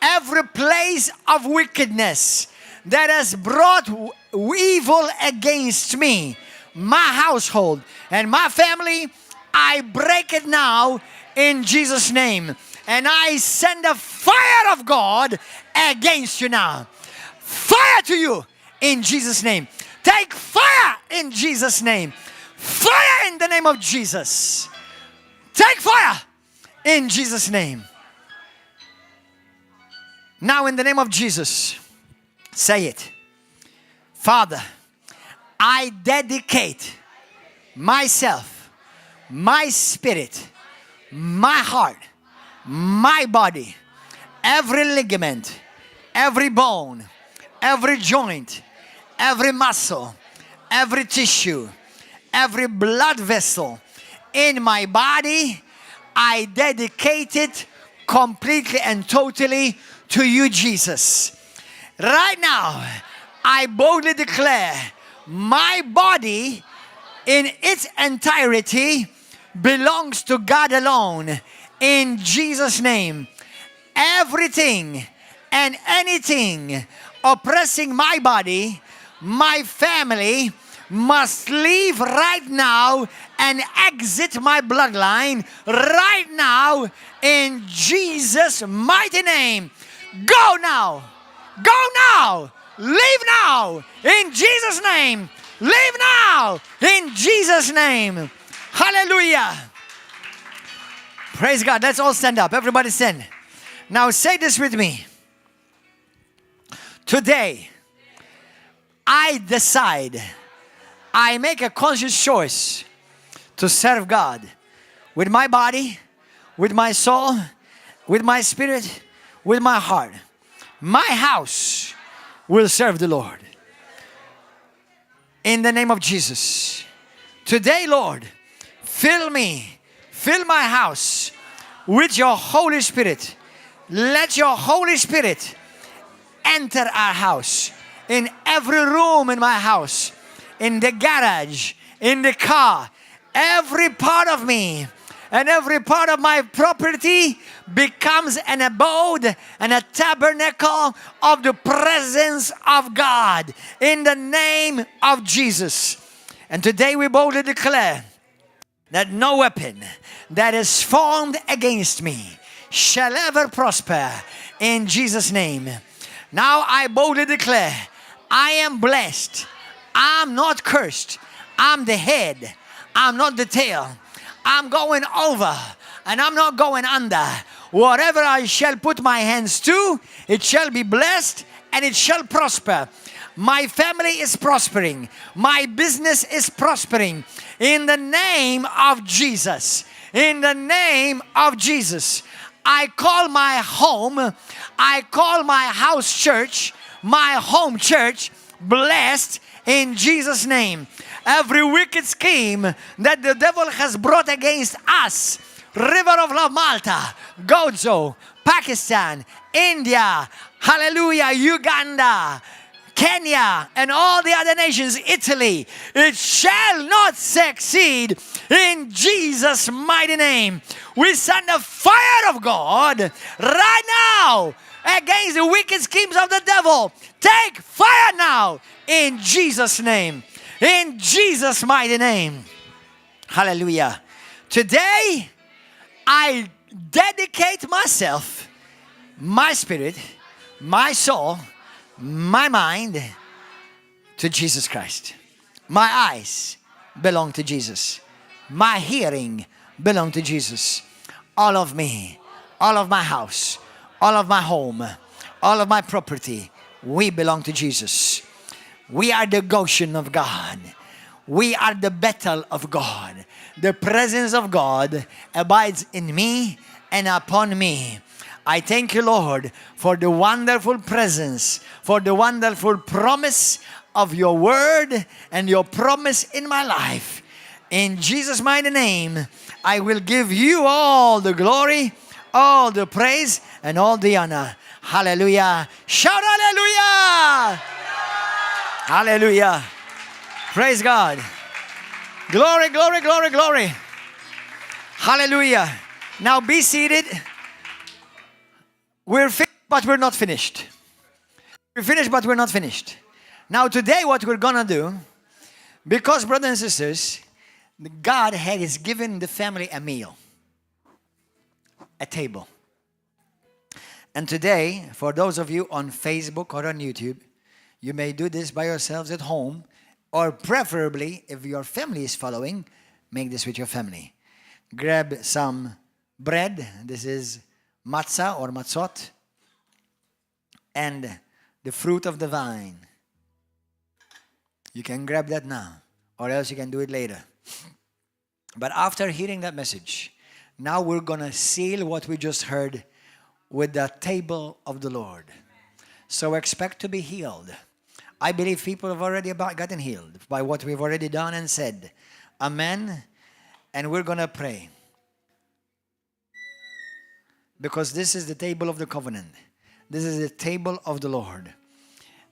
every place of wickedness that has brought evil against me, my household and my family, I break it now in Jesus' name. And I send the fire of God against you now. Fire to you in Jesus' name. Take fire in Jesus' name. Fire in the name of Jesus. Take fire in Jesus' name. Now in the name of Jesus, say it. Father, I dedicate myself, my spirit, my heart, my body, every ligament, every bone, every joint, every muscle, every tissue, every blood vessel in my body, I dedicate it completely and totally to you, Jesus. Right now, I boldly declare my body in its entirety belongs to God alone. In Jesus' name, everything and anything oppressing my body, my family, must leave right now and exit my bloodline right now in Jesus' mighty name. Go now. Go now. Leave now in Jesus' name. Leave now in Jesus' name. Hallelujah. Praise God. Let's all stand up. Everybody stand. Now say this with me. Today, I decide, I make a conscious choice to serve God with my body, with my soul, with my spirit, with my heart. My house will serve the Lord. In the name of Jesus. Today, Lord, fill me, fill my house with your Holy Spirit. Let your Holy Spirit enter our house, in every room in my house, in the garage, in the car, every part of me and every part of my property becomes an abode and a tabernacle of the presence of God in the name of Jesus. And today we boldly declare that no weapon that is formed against me shall ever prosper in Jesus' name. Now I boldly declare, I am blessed. I'm not cursed. I'm the head. I'm not the tail. I'm going over and I'm not going under. Whatever I shall put my hands to, it shall be blessed and it shall prosper. My family is prospering. My business is prospering. In the name of Jesus. In the name of Jesus. I call my home, I call my house church, my home church, blessed in Jesus' name. Every wicked scheme that the devil has brought against us, River of Love Malta, Gozo, Pakistan, India, hallelujah, Uganda, Kenya, and all the other nations, Italy, it shall not succeed in Jesus' mighty name. We send the fire of God right now against the wicked schemes of the devil. Take fire now in Jesus' name. In Jesus' mighty name. Hallelujah. Today, I dedicate myself, my spirit, my soul, my mind to Jesus Christ. My eyes belong to Jesus. My hearing belong to Jesus. All of me, all of my house, all of my home, all of my property, we belong to Jesus. We are the Goshen of God. We are the Bethel of God. The presence of God abides in me and upon me. I thank you, Lord, for the wonderful presence, for the wonderful promise of your word and your promise in my life. In Jesus' mighty name, I will give you all the glory, all the praise, and all the honor. Hallelujah. Shout hallelujah. Hallelujah. Praise God. Glory, glory, glory, glory. Hallelujah. Now be seated. We're finished, but we're not finished. We're finished, but we're not finished. Now today what we're going to do, because brothers and sisters, God has given the family a meal, a table. And today, for those of you on Facebook or on YouTube, you may do this by yourselves at home, or preferably, if your family is following, make this with your family. Grab some bread. This is matzah or matzot, and the fruit of the vine. You can grab that now, or else you can do it later. But after hearing that message, now we're going to seal what we just heard with the table of the Lord. So expect to be healed. I believe people have already gotten healed by what we've already done and said. Amen. And we're going to pray. Because this is the table of the covenant. This is the table of the Lord.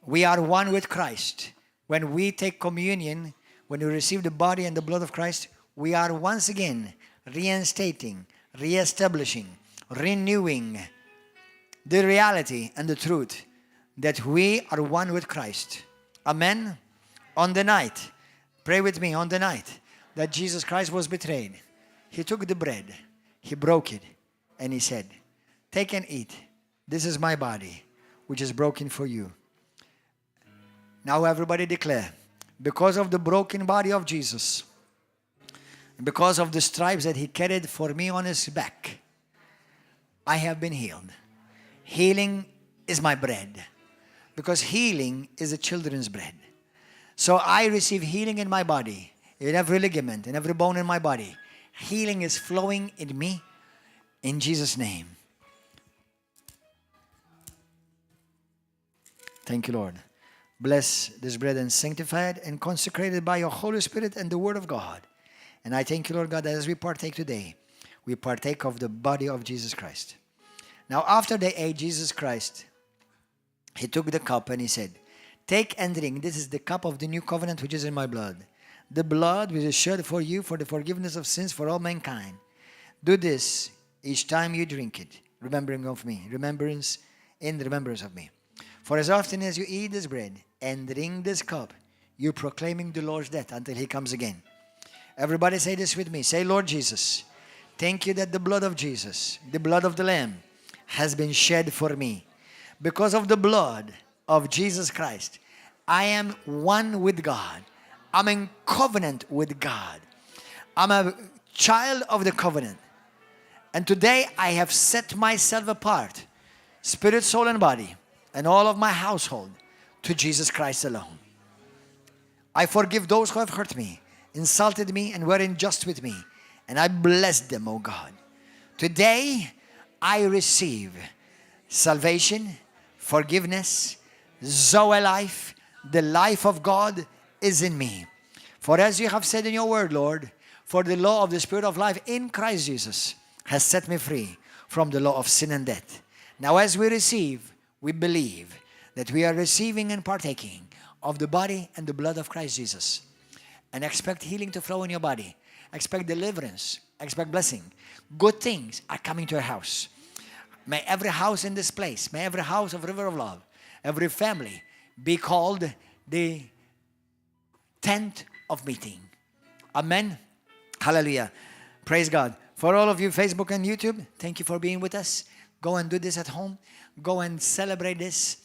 We are one with Christ. When we take communion, when we receive the body and the blood of Christ, we are once again reinstating, reestablishing, renewing the reality and the truth that we are one with Christ. Amen. On the night Pray with me. On the night that Jesus Christ was betrayed, he took the bread, he broke it, and he said, take and eat. This is my body, which is broken for you. Now everybody declare, because of the broken body of Jesus, because of the stripes that he carried for me on his back, I have been healed. Healing is my bread, because healing is the children's bread. So I receive healing in my body, in every ligament, in every bone in my body. Healing is flowing in me, in Jesus' name. Thank you, Lord. Bless this bread and sanctify it and consecrate it by your Holy Spirit and the Word of God. And I thank you, Lord God, that as we partake today, we partake of the body of Jesus Christ. Now, after they ate Jesus Christ, he took the cup and he said, take and drink. This is the cup of the new covenant which is in my blood. The blood which is shed for you for the forgiveness of sins for all mankind. Do this each time you drink it, remembering of me. Remembrance of me. For as often as you eat this bread and drink this cup, you're proclaiming the Lord's death until he comes again. Everybody say this with me. Say, Lord Jesus, thank you that the blood of Jesus, the blood of the Lamb, has been shed for me. Because of the blood of Jesus Christ, I am one with God. I'm in covenant with God. I'm a child of the covenant. And today I have set myself apart, spirit, soul, and body, and all of my household to Jesus Christ alone. I forgive those who have hurt me, insulted me, and were unjust with me. And I bless them, oh God. Today I receive salvation, forgiveness, Zoe life. The life of God is in me. For as you have said in your word, Lord, for the law of the Spirit of life in Christ Jesus has set me free from the law of sin and death. Now as we receive, we believe that we are receiving and partaking of the body and the blood of Christ Jesus. And expect healing to flow in your body. Expect deliverance. Expect blessing. Good things are coming to your house. May every house in this place, may every house of River of Love, every family be called the tent of meeting. Amen. Hallelujah. Praise God. For all of you, Facebook and YouTube, thank you for being with us. Go and do this at home. Go and celebrate this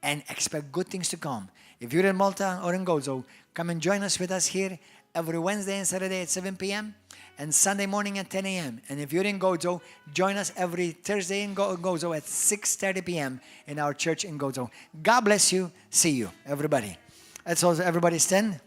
and expect good things to come. If you're in Malta or in Gozo, come and join us with us here every Wednesday and Saturday at 7 p.m. and Sunday morning at 10 a.m. And if you're in Gozo, join us every Thursday in Gozo at 6:30 p.m. in our church in Gozo. God bless you. See you, everybody. Let's also everybody stand.